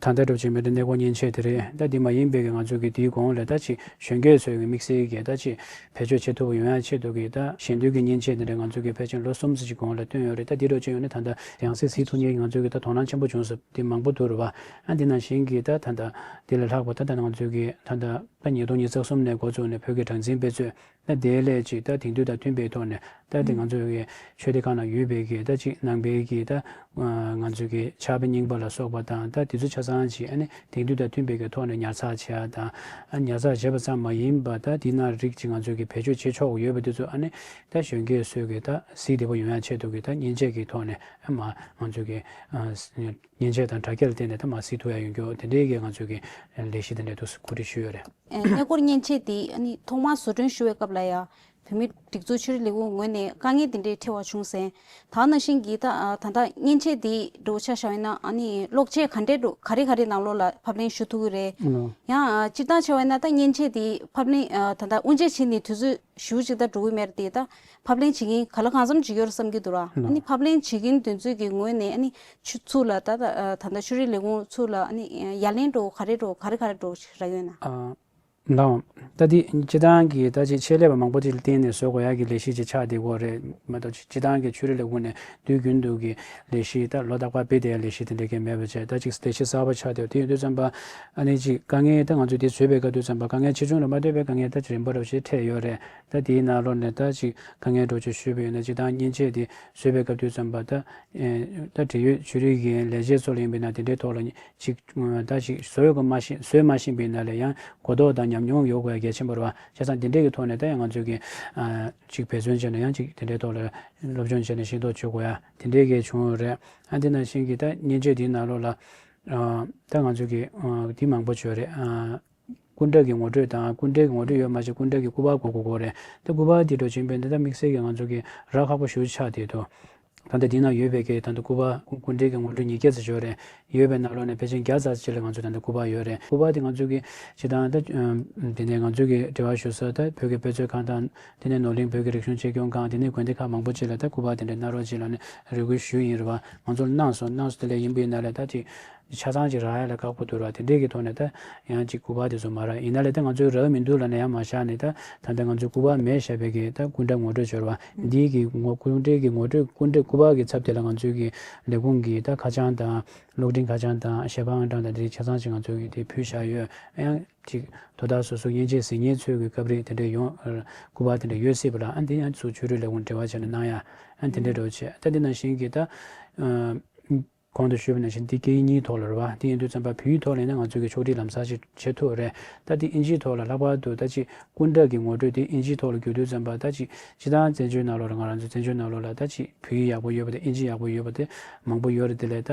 ད་ལྟ་འགྲོ་བྱེད་མི་འདྲ་གནས་སྐོར་མཉེན་ཆས་དེ་རེད། ད་དེ་མ་ཡིན་པའི་གི་ང་ཚོ་གི་དེའི་གོང་ལ་ད་ཅིག་གཞོན་སྐྱེས་ཚོའི་གི་དམིགས་བསལ་གྱི་ད་ཅིག་བེད་སྤྱོད་བྱེད་ཐུབ་པ་ཡོང་ཡ་ཆེད་དུ་གི་ད་ཞན་འདུལ་གྱི་མཉེན་ཆས་དེ་འདྲ་ང་ཚོ་གི་ཕལ་ཆེར་ལོ་གསུམ་ཙམ་ཅིག་གོང་ལ་བཏོན་ཡོད་རེད། ད་དེ་འདྲ་བྱས་ཡོང་ན་ད་ལྟ་ཡང་སེ་གཟིགས་ཐུབ་མཁན་ང་ཚོ་གི་ད་དོ་སྣང་ཆེན་པོ་བྱུང་ས་དེ་མང་པོ་འདུག་རེད་བ། ཨ་དེ་ནང་བཞིན་གི་ད་ད་ལྟ་དེ་ལས་ལྷག་པ་ད་ད་ང་ཚོ་གི་ད་ལྟ་ད་ཉིས་སྟོང་ཉི་ཤུ་རྩ་གསུམ་ནས་འགོ་བཙུགས་ནས་བོད་ཀྱི་གྲངས་འཛིན་དཔེ་མཛོད། ད་དེ་ལས་ཅིག་ད་དེང་དུས་དང་མཐུན་པའི་ཐོག་ནས་ད་དེ་ང་ཚོའི་གི་ཆོས་སྡེ་ཁག་ནང་ཡོད་པའི་གི་ད་ཅིག་ནང་པའི་གི་ད་ང་ཚོའི་གི་ཕྱག་དཔེ་རྙིང་པ་ལ་སོགས་པ་དང་། ད་དེ་ཚོ་ཆ་ཚང་ཅིག་ཨ་ནི་དེང་དུས་དང་མཐུན་པའི་གི་ཐོག་ནས་ཉར་ཚགས་བྱེད་ཡ་དང་། ཨ་ཉར་ཚགས་བྱས་པ་ཙམ་མ་ཡིན་པ་ད་དེ་ནང་རིགས་ཅིག་ང་ཚོའི་གི་བེད་སྤྱོད་བྱེད་ཆོག་གི་ཡོད་པ་དེ་ཚོ་ཨ་ནི་ད་གཞོན་སྐྱེས་ཚོས་གི་ད་གཟིགས་བདེ་པོ་ཡོང་ཡ་ཆེད་དུ་གི་ད་མཉེན་ཆས་ཀྱི་ཐོག་ནས་ཨ་མ་ང་ཚོའི་གི་མཉེན་ཆས་དང་དྲ་རྒྱ་ལ་བརྟེན་ནས་ད་མར་གཟིགས་ཐུབ་ཡ་ཡོང་རྒྱུ་དེ་འདྲའི་གི་ང་ཚོའི་གི་ལས་གཞི་དེ་འདྲ་འདུག་གོ་སྒྲིག་ཞུས་ཡོད་རེད། ཨེ། གནས་སྐོར་མཉེན་ཆས་འདི་ཨ་ནི་ཐོག་མར་བཟོ་སྐྲུན་ཞུ་བའི་སྐབས་ལ་ཡ། བོད་མིའི་སྒྲིག་འཛུགས་ཆོས་རིག་ལས་ཁུངས་ངོས་ནས་དཀའ་ངལ་འདི་འདྲའི་འཕྲད་པ་བྱུང་ཟིན། ད་ནང་བཞིན་གྱི་ད་ད་ལྟ་མཉེན་ཆས་འདི་འདྲ་བོ་ཆ་བཞག་པ་ཡིན་ན་ཨ་ནི་གློག་ཆས་ག་འདྲའི་འདྲ་བོ་ག་རེ་ག་རེ་ནང་ལོགས་ལ་ཕབ་ལེན་ཞུ་ཐུབ་ཀྱི་རེད། ཨ་ནོ། ཡང་སྤྱིར་བཏང་ཆ་བཞག་པ་ཡིན་ན་ད་མཉེན་ཆས་འདི་ཕབ་ལེན་ད་ལྟ་དབུ་འབྱེད་བྱེད་ནས་དུས་ཚོད་ཞེ་པོ་ཅིག་ད་འགྲོ་གི་མེད་རེད་དེ། ད་ཕབ་ལེན་བྱེད་མཁན་ག་ལ་གང་འཚམ་ཅིག་ཡོད་རེད་བསམ་གྱི་འདུག་ར། ཨ་ནི་ཕབ་ལེན་བྱེད་མཁན་དེ་ཚོའི་གི་ངོས་ནས་ཨ་ནི་ཆུ་ཚུར་ལ་ད་ད་ད་ལྟ་ཆོས་རིག་ལས་ཁུངས་ཚུར་ལ་ཨ་ནི་ཡ་ལན་འདྲ་བོ་ག་རེ་འདྲ་བོ་ག་རེ་ག་རེ་འདྲ་བོ་ཞིག་རག་ཡོད་ན། ཨ། ལགས། ད་འདི་སྤྱིར་བཏང་གི་ད་ཅིག་ཆེད་ལས་པ་མང་པོ་ཅིག་ལ་བརྟེན་ནས་བཟོ་དགོས་ཡག་གི་ལས་གཞི་ཅིག་ཆགས་བསྡད་ཡོད་རེད་མ་གཏོགས། སྤྱིར་བཏང་གི་ཆོས་རིག་ལས་ཁུངས་ནས་དུས་རྒྱུན་དུ་གི་ལས་གཞི་ད་ལོ་རྟག་པར་སྤེལ་བསྡད་ཡ་ལས་གཞི་དེ་འདྲ་གི་མེད་པ་བྱས། ད་ཅིག་ལས་གཞི་གསར་པ་ཆགས་བསྡད་ཡོད། དེ་ཡིན་དུས་ཙམ་པ་ཨ་ནི་ཅིག་དཀའ་ངལ་ད་ང་ཚོས་དེ་བཟོས་པའི་སྐབས་དུས་ཙམ་པ་དཀའ་ངལ་ཆེ་ཆུང་ལ་མ་ལྟོས་པའི་དཀའ་ངལ་ད་ཅིག་རིམ་པ་འདྲ་བོ་ཞིག་འཕྲད་ཡོད་རེད། ད་དེའི་ནང་ལོགས་ནས་ད་ཅིག་དཀའ་ངལ་འདྲ་བོ་ཅིག་ཞུས་པ་ཡིན་ན། སྤྱིར་བཏང་མཉེན་ཆས་དེ་བཟོས་པའི་སྐབས་དུས་ཙམ་པ་ད་ཨེ་ད་འབྲེལ་ཡོད་ཆོས་རིག་གི་ལས་བྱེད་ཚོ་ལ་ཡིན་པ་ཡིན་ན་དེ་འདྲའི་ཐོག་ལ་ཅིག་ད་ཅིག་བཟོས་དགོས་མ་ཤེས་བཟོས་མ་ཤེས་པ་ཡིན་ན་ལས་ཡང་གོ་རྟོགས་དང་ཉམས་མྱོང་ཡོད་དགོས་ཡ་གལ་ཆེན་པོ་རེད་བ། བྱས་ཙང་དེ་འདྲའི་གི་ཐོག་ནས་ད་ཡང་ང་ཚོས་གི་ཨ་ཅིག་འབད་བརྩོན་བྱས་ནས་ཡང་ཅིག་དེ་འདྲའི་ཐོག་ལ་སློབ་སྦྱོང་བྱས་ནས་ཤེས་རྟོགས་བྱེད་དགོས་ཡ་དེ་འདྲའི་གི་བྱུང་ཡོད་རེད། ཨ་དེ་ནང་བཞིན་གི་ད་མཉེན་ཆས་དེའི་ནང་ལོགས་ལ་ཨ་ད་ང་ཚོས་གི་ཨ་དེ་མང་པོ་བྱས་ཡོད་རེད། ཨ་སྐུ་འདྲ་གི་ངོ་སྤྲོད་དང་། སྐུ་འདྲ་གི་ངོ་སྤྲོད་ཡོད་མ་ཆེ་སྐུ་འདྲ་གི་སྐུ་པར་དགོས་དགོས་དགོས་རེད། ད་སྐུ་པར་དེ་འདྲ་བྱས་པ་ཡིན་ན་ད་དམིགས་བསལ་གྱི་ང་ཚོ་གི་རག་ཁག་པོ་ཞེ་པོ་ཆགས་བསྡད་འདུག། ད་ལྟ་འདི་ན་ཡོད་པའི་གི་ད་ལྟ་སྐུ་པར་སྐུ་སྐུ་འདྲའི་གི་ངོ་སྤྲོད་ཉིས་བརྒྱ་ཙམ་ཡོད་རེད། ཡོད་པའི་ནང་ལོགས་ནས་ཕལ་ཆེར་བརྒྱ་ཙམ་ཅིག་ལ་ང་ཚོ་ད་ལྟ་སྐུ་པར་ཡོད་རེད། སྐུ་པར་དེ་ང་ཚོ་གི་སྤྱིར་བཏང་ད་ཨམ་དེ་ནས་ང་ཚོ་གི་འབྲེལ་བ་ཞུ་ས་ད་བོད་ཀྱི་དཔེ་མཛོད་ཁང་དང་། དེ་ནས་ནོར་གླིང་བོད་ཀྱི་རིག་གཞུང་གཅེས་སྐྱོང་ཁང་། དེ་ནས་དགོན་སྡེ་ཁག་མང་པོ་ཅིག་ལ་ད་སྐུ་པར་དེ་འདྲ་གནང་རོགས་བྱེད་ལབ་ནས་རེ་སྐུལ་ཞུས་ཡིན་རེད་བ། ང་ཚོར་གནང་སོང་། གནང་སོང་། དེ་ལས་ཡིན་པ་ཡིན་ན་ལས་ད་ཅིག་ཆ་ཚང་ཅིག་རག་ཡ་ལ་ཁག་པོ་འདུག་ར། དེ་འདྲས་ཀྱི་ཐོག་ནས་ད་ཡང་ཅིག་སྐུ་པར་དེ་ཚོ་མ་རག། ཡིན་ན་ལས་ད་ང་ཚོའི་རག་མི་འདུག་ལབ་ནས་ཡང་མ་བཞག་ནས། ད་ད་ལྟ་ང་ཚོའི་སྐུ་པར་མེད་བཞག་པའི་གི་ད་སྐུ་འདྲ་ངོ་སྤྲོད་འབྱོར་བ་འདིའི་གི་ངོ་སྐུ་འདྲའི་གི་ངོ་སྤྲོད་སྐུ་འདྲ་སྐུ་པར་གི་ཚབ་དེ་ལ་ང་ཚོའི་གི་ལས་ཁུངས་ཀྱི་ད་ཁ་བྱང་དང་། གློག་འཕྲིན་ཁ་བྱང་དང་། ཞལ་པར་ཨང་གྲངས་དང་། དེ་ཆ་ཚང་ཅིག་ང་ཚོའི་གི་དེ་ཕུལ་བཞག་ཡོད། ཡང་ཅིག་དོ་བདག་སོ་སོ་མཉེན་ཆས་གཟིགས་མཁན་ཚོའི་གི་སྐབས་རེ་དེ་འདྲས་ཡོང་སྐུ་པར་དེ་འདྲས་ཡོད་སྲིད་པ་ལ། ཨ་འདི་ཡང་ཚུར་ཆོས་རིག་ལས་ཁུངས་འབྲེལ་བ་བྱས་ནས་གནང་ཡ། ཨ་དེ་འདྲས་འདྲ་བོ་བྱས། ད་འདི་ནང་བཞིན་གི་ད། གོང་དུ་ཞུས་པ་ནང་བཞིན་འདི་སྐད་ཡིག་གཉིས་ཐོག་ལ་རེད་བ། དེ་ཡིན་དུས་ཙམ་པ་བོད་ཡིག་ཐོག་ལ་ཡིན་ན་ང་ཚོ་གི་ཕྱོགས་སྒྲིག་ལམ་སང་ཞིག་བྱེད་ཐུབ་རེད། ད་དེ་ཨིན་ཇིའི་ཐོག་ལ་ལྷག་པར་དུ་ད་ཅིག་སྐུ་འདྲ་གི་ངོ་སྤྲོད་དེ་ཨིན་ཇིའི་ཐོག་ལ་བསྒྱུར་དུས་ཙམ་པ་ད་ཅིག་སྤྱིར་བཏང་བཙན་བྱོལ་ནང་ལོགས་ལ་ང་རང་ཚོ་བཙན་བྱོལ་ནང་ལོགས་ལ་ད་ཅིག་བོད་ཡིག་ཡག་པོ་ཡོད་པ་དེ་ཨིན་ཇི་ཡག་པོ་ཡོད་པ་དེ་མང་པོ་ཡོད་རེད། དེ་ལས་ད་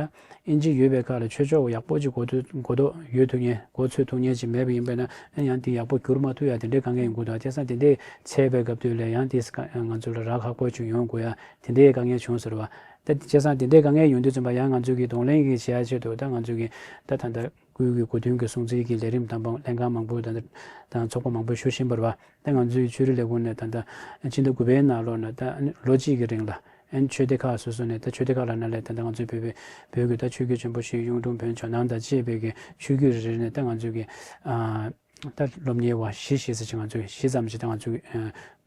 ཨིན་ཇི་ཡོད་པའི་ཁ་ལ་ཆོས་ཕྱོགས་ཡག་པོ་ཅིག་གོ་ཐོས་གོ་རྟོགས་ཡོད་ཐུབ་མཁན་གོ་ཚོད་ཐུབ་མཁན་ཅིག་མེད་པ་ཡིན་པས་ན་ཡང་དེ་ཡག་པོ་བསྒྱུར་མ་ཐུབ་ཡ་དེ་འདྲའི་དཀའ་ངལ་ཡོང་གི་འདུག་བྱས་ཙང་དེ་འདྲའི་འཚོལ་བའི་སྐབས་དུས་ལ་ཡང་དེ་ང་ཚོ་ལ་རག་ཁག་པོ་ཅིག་ཡོང་དགོས་ཡ་དེ་འདྲའི་དཀའ་ངལ་བྱུང་ཟེར་བ། ད་བྱས་ཙང་དེ་འདྲའི་དཀའ་ངལ་ཡོང་དུས་ཙམ་པ་ཡང་ང་ཚོ་གི་གདོང་ལེན་གྱི་བྱེད་ཡ་ཆེད་དུ་ད་ང་ཚོ་གི་ད་ད་ལྟ་སྐུའི་གི་གོ་སྟོན་གྱི་སྲུང་བརྩི་གི་ལས་རིམ་དང་པོ་ལྷན་ཁང་མང་པོ་དང་དང་ཚོགས་པ་མང་པོ་ཞུ་བཞིན་པ་རེད་བ། ད་ང་ཚོའི་ཆོས་རིག་ལས་ཁུངས་ནས་ད་ལྟ་ཕྱི་ཟླ་དགུ་པའི་ནང་ལོགས་ནས་ད་ལོ་གཅིག་གི་རིང་ལ་ཨན་ཆོས་སྡེ་ཁག་སོ་སོ་ནས་ད་ཆོས་སྡེ་ཁག་ལ་ན་ལས་ད་ལྟ་ང་ཚོའི་བོད་པའི་བོད་ཀྱི་ད་ཆོས་བརྒྱུད་ཆེན་པོ་བཞི་གཡུང་དྲུང་བོན་ཇོ་ནང་དང་བཅས་པའི་གི་ཆོས་བརྒྱུད་རེ་རེ་ནས་ད་ང་ཚོའི་གི་ཨ། ད་སློབ་གཉེར་བ་བཞི་ཞེས་ཟེར་ཅིག་ང་ཚོས་བཞི་ཙམ་ཞིག་ད་ང་ཚོས་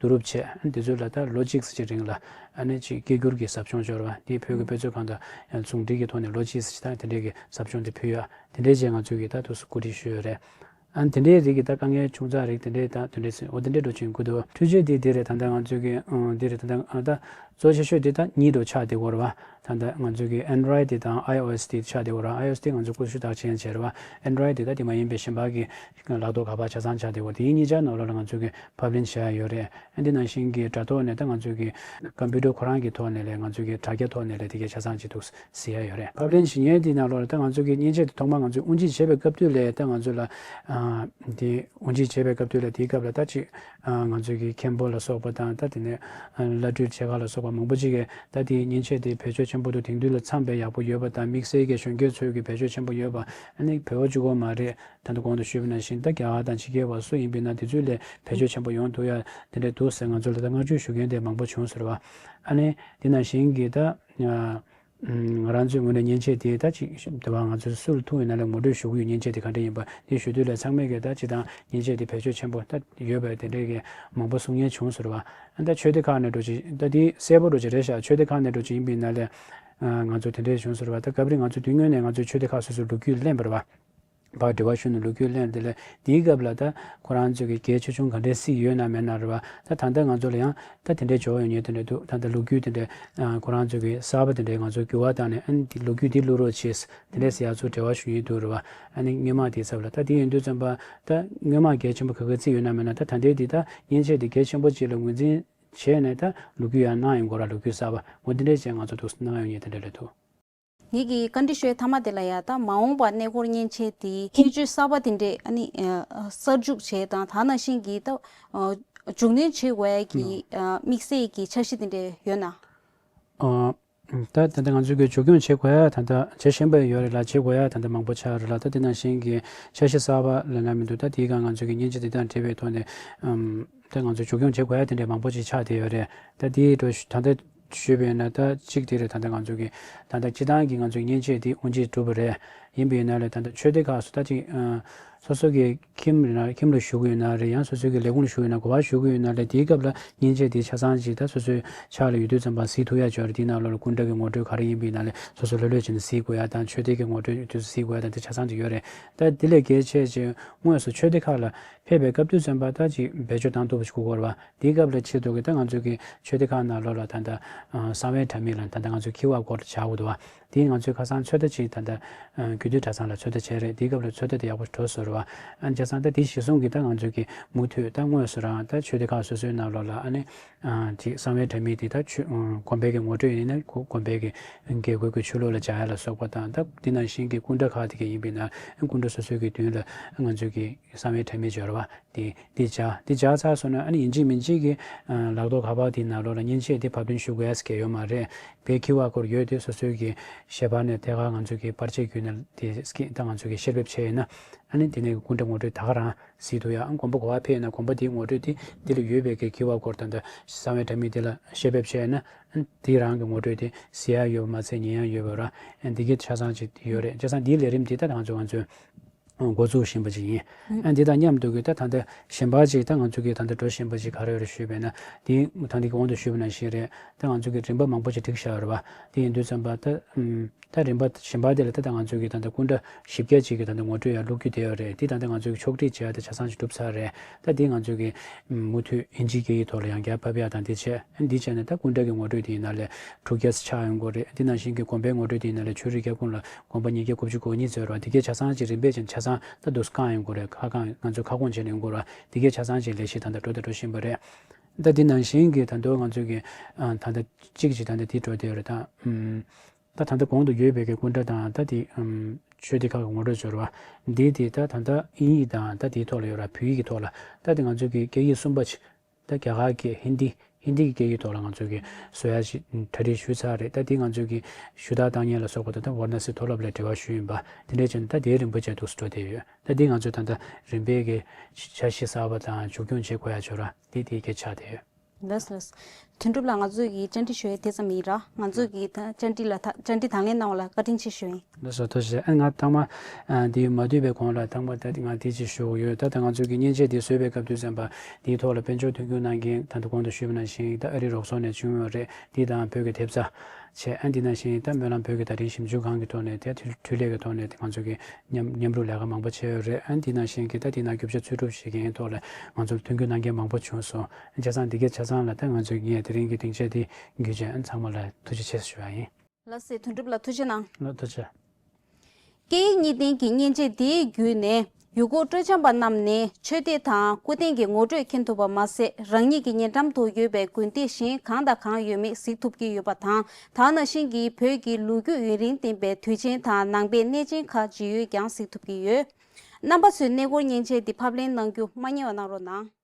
བསྡུ་རུབ་བྱས། དེ་ཚོ་ལ་ད་ལོ་གཅིག་ཙམ་ཅིག་རིང་ལ་ཨ་ནི་ཅིག་སྐད་སྒྱུར་གྱི་ཟབ་སྦྱོང་སྦྱོར་བ་དེ་བོད་ཀྱི་དཔེ་མཛོད་ཁང་དང་ཟུང་འབྲེལ་གྱི་ཐོག་ནས་ལོ་གཅིག་ཙམ་ཅིག་ད་དེ་འདྲའི་གི་ཟབ་སྦྱོང་དེ་ཕུལ་ཡ་དེ་འདྲའི་བྱས་ང་ཚོས་གི་ད་དུ་གོ་སྒྲིག་ཞུས་ཡོད་རེད། ཨ་ནི་དེ་འདྲའི་རིགས་ཀྱི་ད་དཀའ་ངལ་ཆུང་ཙག་རིགས་དེ་འདྲའི་ད་དེ་འདྲའི་ཟིན་འོ་དེ་འདྲའི་འགྲོ་ཆེན་དགོས་འདུག་འཕྲུལ་ཆས་དེ་དེ་རེད། ད་ལྟ་ང་ཚོས་གི་ཨང་དེ་རེད། ད་ལྟ་ཨ་ད། གཙོ་ཆེ་ཤོས་དེ་ད་གཉིས་འགྲོ་ཆགས་བསྡད་ཡོད་རེད་བ། ད་ལྟ་ང་ཚོའི་གི་Android་དེ་དང་iOS དེ་ཆགས་བསྡད་ཡོད་རེད། iOS དེ་ང་ཚོ་ཀུ་ཤུ་དག་ཆེན་བྱས་རེད་བ། Android དེ་ད་དེ་མ་ཡིན་པའི་གཞན་པ་གི་ལག་ཐོག་ག་པར་ཆ་ཚང་ཆགས་བསྡད་ཡོད། དེ་གཉིས་ཆ་ནང་ལོགས་ལ་ང་ཚོའི་གི་ཕབ་ལེན་བྱས་ཡ་ཡོད་རེད། ཨ་འདི་ནང་བཞིན་གི་དྲ་ཐོག་ནས་ད་ང་ཚོའི་གི་ཀམ་པུ་ཊར་ཁོ་རང་གི་ཐོག་ནས་ལས་ང་ཚོའི་གི་དྲ་རྒྱ་ཐོག་ནས་ལས་དེ་གའི་ཆ་ཚང་ཅིག་འདུག་ཟེར་ཡ་ཡོད་རེད། ཕབ་ལེན་བྱེད་མཁན་དེ་ནང་ལོགས་ལ་ད་ང་ཚོའི་གི་མཉེན་ཆས་དེ་ཐོག་མར་ང་ཚོས་དབུ་འབྱེད་བྱེད་པའི་སྐབས་དུས་ལས་ད་ང་ཚོ་ལ་ཨ་དེ་དབུ་འབྱེད་བྱེད་པའི་སྐབས་དུས་ལ་དེའི་སྐབས་ལ་ད་ཅིག་ང་ཚོའི་གི་མཁན་པོ་ལ་སོགས་པ་དང་ད་དེ་ནས་བླ་སྤྲུལ་ཆེ་ཁག་ལ་སོགས་པ་མང་པོ་ཅིག་གིས་ད་དེའི་མཉེན་ཆས་དེ་བེད་སྤྱོད་ཆེན་པོ་འདུག་དེང་དུས་ལ་འཚམས་པའི་ཡག་པོ་ཡོད་པ་དང་དམིགས་བསལ་གྱི་གཞོན་སྐྱེས་ཚོའི་གི་བེད་སྤྱོད་ཆེན་པོ་ཡོད་པ་ཨ་ནི་བོད་པ་གཅིག་པོ་མ་རེད། ད་ལྟ་གོང་དུ་ཞུས་པ་ནང་བཞིན་ད་རྒྱ་གར་དང་ཕྱི་རྒྱལ་བ་སུ་ཡིན་པ་ཡིན་ན་དེ་ཚོས་ལས་བེད་སྤྱོད་ཆེན་པོ་ཡོང་ཐུབ་ཡ་དེ་འདྲ་འདུག་ཟེར་ང་ཚོ་ལ་ད་བསྔགས་བརྗོད་ཞུ་མཁན་དེ་མང་པོ་བྱུང་ཟེར་བ། ཨ་ནི་དེ་ནང་བཞིན་གྱི་ད། ང་རང་ཚོའི་ངོས་ནས་མཉེན་ཆས་དེ་ད་ཅིག་དེ་བ་ང་ཚོ་སུ་ལ་ཐུག་ཡོད་ན་ལ་ངོ་སྤྲོད་ཞུ་གི་ཡོད། མཉེན་ཆས་དེ་ག་འདྲ་ཡིན་པ་དེ་ཞུ་དུས་ལ་ཚང་མས་ཀྱི་ད་ཅི་དང་མཉེན་ཆས་དེ་བེད་སྤྱོད་ཆེན་པོ་ད་ཡོད་པ་དེ་འདྲའི་གི་མང་པོ་གསུང་མཁན་བྱུང་ཟེར་བ། ཨ་ད་ཆོས་སྡེ་ཁག་ནས་འགྲོ་ཅིག་ད་དེ་གསལ་པོ་འགྲོ་ཅིག་རེད་ཤག་ཆོས་སྡེ་ཁག་ནས་འགྲོ་ཅིག་ཡིན་པ་ཡིན་ན་ལས་ང་ཚོ་དེ་འདྲའི་བྱུང་ཟེར་བ། ད་སྐབས་རེ་ང་ཚོ་དུས་སྔོན་ནས་ང་ཚོའི་ཆོས་སྡེ་ཁག་སོ་སོའི་ལོ་རྒྱུས་ལེན་པར་བ། བར་འབྲེལ་བ་ཞུས་ནས་ལོ་རྒྱུས་གླེང་། དེ་ལས་དེའི་སྐབས་ལ་ད་ཁོ་རང་ཚོས་ཀྱི་གལ་ཆེ་ཆུང་ག་འདྲའི་སྲིད་ཡོད་ན་མེད་ན་རེད་བ། ད་ད་ལྟ་ང་ཚོ་ལ་ཡང་ད་དེ་འདྲའི་འབྱོར་བ་ཡོད་མཁན་དེ་འདྲ་འདུག་ད་ལྟ་ལོ་རྒྱུས་དེ་འདྲའི་ཁོ་རང་ཚོས་ཀྱི་གསར་པ་དེ་འདྲའི་ང་ཚོ་འགྱུར་བ་བཏང་ནས་ཨ་ནི་དེ་ལོ་རྒྱུས་འདི་བླུག་རོགས་བྱེད། དེ་འདྲའི་ཟེར་ཡ་ཚོ་འབྲེལ་བ་ཞུ་ཡི་འདུག་རེད་བ། ཨ་ནི་སྔོན་མ་དེའི་ཚབ་ལ་ད་དེ་ཡིན་དུས་ཙམ་པ་ད་སྔོན་མ་གལ་ཆེན་པོ་ག་གི་སྲིད་ཡོད་ན་མེད་ན་ད་ད་ལྟའི་དེ་ད་མཉེན་ཆས་དེ་གལ་ཆེན་པོ་ཅིག་ལ་ངོས་འཛིན་བྱས་ནས་ད་ལོ་རྒྱུས་ཡང་གནང་ཡོང་གི་རེད། ལོ་རྒྱུས་གསར་པ་འོ་དེ་འདྲའི་བྱས་ང་ཚོ་འདུག་གནང་ཡོང་མཁན་དེ་འདྲ་རེད་འདུག་ངེད་ཀྱི་བཀའ་འདྲི་ཞུ་ཡའི་མཐའ་མ་དེ་ལ་ཡ་ད་མ་འོངས་པར་གནས་སྐོར་མཉེན་ཆས་དེ་ཁྱད་ཆོས་གསར་པ་དེ་འདྲས་ཨ་ནི་གསར་འཇུག་བྱས་དང་ད་ནང་བཞིན་གྱི་ད་འཇུག་ནུས་བྱེད་དགོས་ཡ་གི་དམིགས་བསལ་གྱི་འཆར་གཞི་དེ་འདྲས་ཡོད་ན། ད་ད་ལྟ་ང་ཚོས་ཀྱི་འཛུགས་སྐྱོང་བྱེད་དགོས་ཡ་ད་ལྟ་བྱེད་བཞིན་པ་ཡོད་རེད་ལ། བྱེད་དགོས་ཡ་ད་ལྟ་མང་པོ་ཆགས་རེད་ལ། ད་དེ་ནང་བཞིན་གྱི་འཆར་གཞི་གསར་པ་ལབ་ན་མི་འདུག་ད་དེའི་སྒང་ང་ཚོས་ཀྱི་མཉེན་ཆས་དེ་དང་འབྲེལ་བའི་ཐོག་ནས་ད་ང་ཚོས་འཛུགས་སྐྱོང་བྱེད་དགོས་ཡ་དེ་འདྲས་མང་པོ་ཅིག་ཆགས་བསྡད་ཡོད་རེད། ད་དེའི་འགྲོ་ད་ལྟ་ཞུས་པ་ཡིན་ན་ད་གཅིག་དེ་རེད། ད་ལྟ་ང་ཚོ་གི་ད་ལྟ་སྤྱི་བཏང་གི་ང་ཚོའི་མཉེན་ཆས་དེ་དབུ་འབྱེད་གྲུབ་པ་རེད། ཡིན་པ་ཡིན་ན་ལས་ད་ལྟ་ཆོས་སྡེ་ཁག་སུ་ད་ཅིག་སོ་སོ་གི་ཁྱིམ་རེད་ན་ཁྱིམ་ལ་བཞུགས་ཀྱི་ཡོད་ན་རེད། ཡང་སོ་སོ་གི་ལས་ཁུངས་ལ་བཞུགས་ཡོད་ན་ག་པར་བཞུགས་ཀྱི་ཡོད་ན་ལས་དེའི་སྐབས་ལ་མཉེན་ཆས་དེ་ཆ་ཚང་ཅིག་ད་སོ་སོའི་ཕྱག་ལ་ཡོད་དུས་ཙམ་པ་གཟིགས་ཐུབ་ཡ་ཅིག་ཡོད་རེད། དེའི་ནང་ལོགས་ལ་སྐུ་འདྲ་གི་ངོ་སྤྲོད་ག་རེ་ཡིན་པ་ཡིན་ན་ལས་སོ་སོ་ལྷོད་ལྷོད་བྱས་ནས་གཟིགས་དགོས་ཡ་དང་ཆོས་སྡེ་གི་ངོ་སྤྲོད་དུས་སུ་གཟིགས་དགོས་ཡ་དང་དེ་ཆ་ཚང་ཅིག་ཡོད་རེད། ད་དེ་ལས་གལ་ཆེ་ཅིག་དངོས་སུ་ཆོས་སྡེ་ཁག་ལ་ཕེབས་པའི་སྐབས་དུས་ཙམ་པ་ད་ཅིག་བེད་སྤྱོད་བཏང་ཐུབ་པ་ཞིག་དགོས་ཀྱི་རེད་བ། དེའི་སྐབས་ལ་ཆེད་དུ་གི་ད་ང་ཚོ་གི་ཆོས་སྡེ་ཁག་ནང་ལོགས་ལ་ད་ལྟ་གསང་བའི་དྲ་མིག་ལ་ད་ལྟ་ང་ཚོ་ཁིའུ་ཨར་ཀོཌ་བྱ་དགོས་འདུག་བ། དེ་ང་ཚོས་ཁ་སང་ཚོད་ལྟ་ཅིག་ད་ལྟ་རྒྱུད་སྟོད་གྲྭ་ཚང་ལ་ཚོད་ལྟ་བྱས་རེད། དེའི་སྐབས་ལ་ཚོད་ལྟ་དེ་ཡག་པོ་འགྲོ་སོང་རེད་བ། ཨ་བྱས་ཙང་ད་དེ་གཞི་བཟུང་གི་ད་ང་ཚོ་གི་མུ་མཐུད་ད་དངོས་སུ་རང་ད་ཆོས་སྡེ་ཁག་སོ་སོའི་ནང་ལོགས་ལ་ཨ་ནི་ཅིག་གསང་བའི་དྲ་མིག་དེ་ད་ཆོས་དགོན་པའི་གི་ངོ་སྤྲོད་ཡིན་ན་དགོན་པའི་གི་དགེ་བསྐོས་ཀྱི་ཆོས་ལུགས་ལ་སྦྱང་ཡ་ལ་སོགས་པ་དང་ད་དེ་ནང་བཞིན་གི་སྐུ་འདྲ་ཁག་དེ་ག་ཡིན་པ་ཡིན་ན་སྐུ་འདྲ་སོ་སོའི་གི་མདུན་ལ་ང་ཚོ་གི་གསང་བའི་དྲ་མིག་སྦྱར་བ། དེ་དེ་སྦྱར་དེ་སྦྱར་ཚར་སོང་ན་ཨ་ནི་ཡིན་གཅིག་མིན་གཅིག་གི་ལག་ཐོག་ག་པར་དེའི་ནང་ལོགས་ལ་མཉེན་ཆས་དེ་ཕབ་ལེན་ཞུ་དགོས་ཡ་ཟེར་མཁན་ཡོད་མ་རེད། དཔེ་ཁིའུ་ཨར་ཀོཌ་ཡོད་དེ་སོ་སོའི་གི་ཞལ་པར་ནས་ཐད་ཀར་ང་ཚོ་གི་པར་ཆས་བརྒྱུད་ནས་དེ་སྐད་ད་ང་ཚོ་གི་བཤེར་ཕེབས་བྱས་ཡིན་ན་ཨ་ནི་དེ་ནས་སྐུ་འདྲ་ངོ་སྤྲོད་ད་ག་རང་གཟིགས་ཐུབ་ཡ། ཨ་དགོན་པ་ག་པར་ཕེབས་ཡིན་ན་དགོན་པ་དེའི་ངོ་སྤྲོད་དེ་དེ་ལ་ཡོད་པའི་གི་ཁིའུ་ཨར་ཀོཌ་དང་ད་གསང་བའི་དྲ་མིག་དེ་ལ་བཤེར་ཕེབས་བྱས་ཡིན་ན་ཨ་ནི་དེ་རང་གི་ངོ་སྤྲོད་དེ་གཟིགས་ཡ་ཡོད་པ་མ་ཚད་ཉན་ཡ་ཡོད་པ་ར། ཨ་འདི་གི་ཆ་ཚང་ཅིག་ཡོད་རེད། བྱས་ཙང་འདིའི་ལས་རིམ་དེ་ད་ང་ཚོ་ང་ཚོའི་ འགོ་འཛུགས་བཞིན་པ་ཅིག་ཡིན། ཨ་འདི་དང་མཉམ་དུ་གི་ད་ད་ལྟ་གཞན་པ་ཅིག་ད་ང་ཚོ་གི་ད་ལྟ་འགྲོ་བཞིན་པ་ཅིག་ག་རེ་ཡོད་རེད་ཞུས་པས་ན། འདི་ད་ལྟ་གོང་དུ་ཞུས་པ་ནང་བཞིན་རེད། ད་ང་ཚོ་གི་རིམ་པ་མང་པོ་ཅིག་བསྒྲིགས་བཞག་ཡོད་རེད་པ། དེ་ཡིན་དུས་ཙམ་པ་ད་ད་རིམ་པ་གཞན་པ་དེ་ལ་ད་ད་ང་ཚོ་གི་ད་ལྟ་སྐུ་འདྲ་བཞི་བརྒྱ་ཅིག་གི་ད་ལྟ་ངོ་སྤྲོད་ཡར་བླུག་རྒྱུ་དེ་ཡོད་རེད། དེ་ད་ལྟ་ང་ཚོ་གི་ཕྱོགས་སྒྲིག་བྱས་ཏེ་ཆ་ཚང་ཅིག་གྲུབ་ཚར་རེད། ད་དེ་ང་ཚོ་གི་མུ་མཐུད་དབྱིན་ཇིའི་སྐད་ཡིག་ཐོག་ལ་ཡང་བསྐྱར་ཕབ་ཡག་དང་དེ་བྱས། འདི་བྱས་ནས་ད་སྐུ་འདྲ་གི་ངོ་སྤྲོད་དེ་ཡིན་ན་ལས་དྲུག་བརྒྱ་ཆགས་ཡོང་གི་རེད། དེ་ནང་བཞིན་གྱི་དགོན་པའི་ངོ་སྤྲོད་དེ་ཡིན་ན་ལས་ཆོས་རིག་བརྒྱ་སྐུང་ལ་དགོན་པ་ཉིས་བརྒྱ་དགུ་བཅུ་གོ་གཉིས་ཚོད་རེད་པ། དེ་གའི་ཆ་ཚང་ཅིག་རིམ་པས་ཅིག་ཆ་ཚང་ད་དུ་བསྐང་ཡོང་གི་རེད། ཁ་བསྐང་ང་ཚོས་ཁ་སྐོང་བྱས་ནས་ཡོང་གི་རེད་པ། དེ་གའི་ཆ་ཚང་ཅིག་ལས་གཞི་ད་ལྟ་འགྲོ་དང་འགྲོ་བཞིན་པ་རེད། ད་དེ་ནང་བཞིན་གྱི་ད་དུང་ང་ཚོས་ཀྱི་ཨ་ད་ལྟ་གཅིག་ཅིག་ད་ལྟ་དེ་འགྲོ་བསྡད་ཡོད་རེད་ད། ཨུམ། ད་ད་ལྟ་གོང་དུ་ཡོད་པའི་གི་སྐུ་འདྲ་དང་ད་དེ་ཨུམ་ཆོས་སྡེ་ཁག་གི་ངོ་སྤྲོད་འབྱོར་བ་འདི་དེ་ད་ད་ལྟ་དབྱིན་ཡིག་དང་ད་དེའི་ཐོག་ལ་ཡོད་ར། བོད་ཡིག་གི་ཐོག་ལ་ད་དེ་ང་ཚོས་ཀྱི་སྐད་ཡིག་གསུམ་པ་ཅིག་ད་རྒྱ་གར་སྐད་ཧིན་དི་ཧིན་དི་གི་སྐད་ཡིག་ཐོག་ལ་ང་ཚོས་ཀྱི་བཟོ་ཡ་ཞིག་གྲ་སྒྲིག་ཞུས་ཚར་རེད། ད་དེ་ང་ཚོས་ཀྱི་ཞུ་དག་བཏང་མཁན་ལ་སོགས་པ་ད་ད་ཝཱ་ར་ཎ་སི་མཐོ་སློབ་ལ་འབྲེལ་བ་ཞུས་ཡིན་པ། དེ་འདྲས་བྱས་ནས་ད་དེའི་རིམ་པ་བྱས་འདུག་སེ་འགྲོ་བསྡད་ཡོད། ད་འདི་ང་ཚོས་ད་ལྟ་རིམ་པས་ཀྱི་འཆར་གཞི་གསར་པ་དང་མཇུག་སྐྱོང་བྱེད་དགོས་ཡ་ཅིག་ཡོད་ར། འདི་དེའི་སྐད་ཆ་དེ་ཡོད། ལགས་ལགས། དོན་གྲུབ་ལགས། ང་ཚོས་ཀྱི་བཅར་འདྲི་ཞུ་ཡ་དེ་ཙམ་ཡིན་ར། ང་ཚོས་ཀྱི་ད་བཅར་འདྲི་ལ་ད་བཅར་འདྲི་དང་ལེན་གནང་བ་ལ་བཀའ་དྲིན་ཆེ་ཞུ་ཡིན། ལགས་སོ། ཐུགས་རྗེ་ཆེ། ཨ་ང་ཐང་མ་ཨ་འདི་མ་བསྡུས་པའི་གོང་ལ་ཐང་མ་ད་ང་དེ་ཅིག་ཞུ་དགོས་ཡོད། ད་ད་ང་ཚོས་ཀྱི་མཉེན་ཆས་འདི་བཟོས་པའི་སྐབས་དུས་ཙམ་པ་འདིའི་ཐོག་ལ་དཔལ་འབྱོར་མཐུན་འགྱུར་གནང་མཁན་ད་ལྟ་གོང་དུ་ཞུས་པ་ནང་བཞིན་ད་ཨ་རིའི་རོགས་ཚོགས་ནས་བྱུང་ཡོད་རེད། འདི་དང་བོད་ཀྱི་ཐེབས་རྩ་བྱས། ཨ་འདི་ནང་བཞིན་ད་སྨོན་ལམ་བོད་ཀྱི་དར་ཕྲེང་ཞིབ་འཇུག་ཁང་གི་ཐོག་ནས་དེ་འཕྲུལ་འཕྲུལ་ལས་ཀྱི་ཐོག་ནས་ང་ཚོ་གི་མཉམ་མཉམ་རུབ་ལས་ཀ་མང་པོ་བྱས་ཡོད་རེད། ཨ་འདི་ནང་བཞིན་གྱི་ད་འདི་ནང་རྒྱུ་ཆ་འཚོལ་སྒྲུབ་བྱེད་མཁན་ཐོག་ལ་ང་ཚོར་མཐུན་འགྱུར་གནང་མཁན་མང་པོ་བྱུང་སོང་། ཆ་ཚང་འདི་གའི་ཆ་ཚང་ལ་ད་ང་ཚོས་ངས་དེ་རིང་གི་སྡིངས་ཆ་འདི་བརྒྱུད་བྱས་ཨ་ཚང་མ་ལ་ཐུགས་རྗེ་ཆེ་ཞུ་བ་ཡིན། ལགས་སེ། དོན་གྲུབ་ལགས་ཐུགས་རྗེ་གནང་། ལགས་ཐུགས་རྗེ། སྐད་ཡིག་གཉིས་ལྡན་གྱི་མཉེན་ཆས་དེའི་བརྒྱུད་ནས་ཡུལ་སྐོར་སྤྲོ་འཆམ་པ་རྣམས་ནས་ཆོས་དད་དང་སྐུ་རྟེན་གྱི་ངོ་སྤྲོད་མཁྱེན་ཐུབ་པ་མ་ཟད། རང་ཉིད་ཀྱི་ཉེ་འགྲམ་དུ་ཡོད་པའི་དགོན་སྡེ་གཞན་གང་དང་གང་ཡོད་མེད་གཟིགས་ཐུབ་ཀྱི་ཡོད་པ་དང་། ད་ག་ནང་བཞིན་གྱི་བོད་ཀྱི་ལོ་རྒྱུས་ཡུན་རིང་ལྡན་པའི་དུས་ཆེན་དང་ནང་པའི་གནས་ཆེན་ཁག་ཇི་ཡོད་ཀྱང་གཟིགས་ཐུབ་ཀྱི་ཡོད། རྣམ་པ་ཚོས་གནས་སྐོར་མཉེན་ཆས་འདི་ཕབ་ལེན་གནང་རྒྱུ་མ་བསྙེལ་བ་གནང་རོགས་གནང་།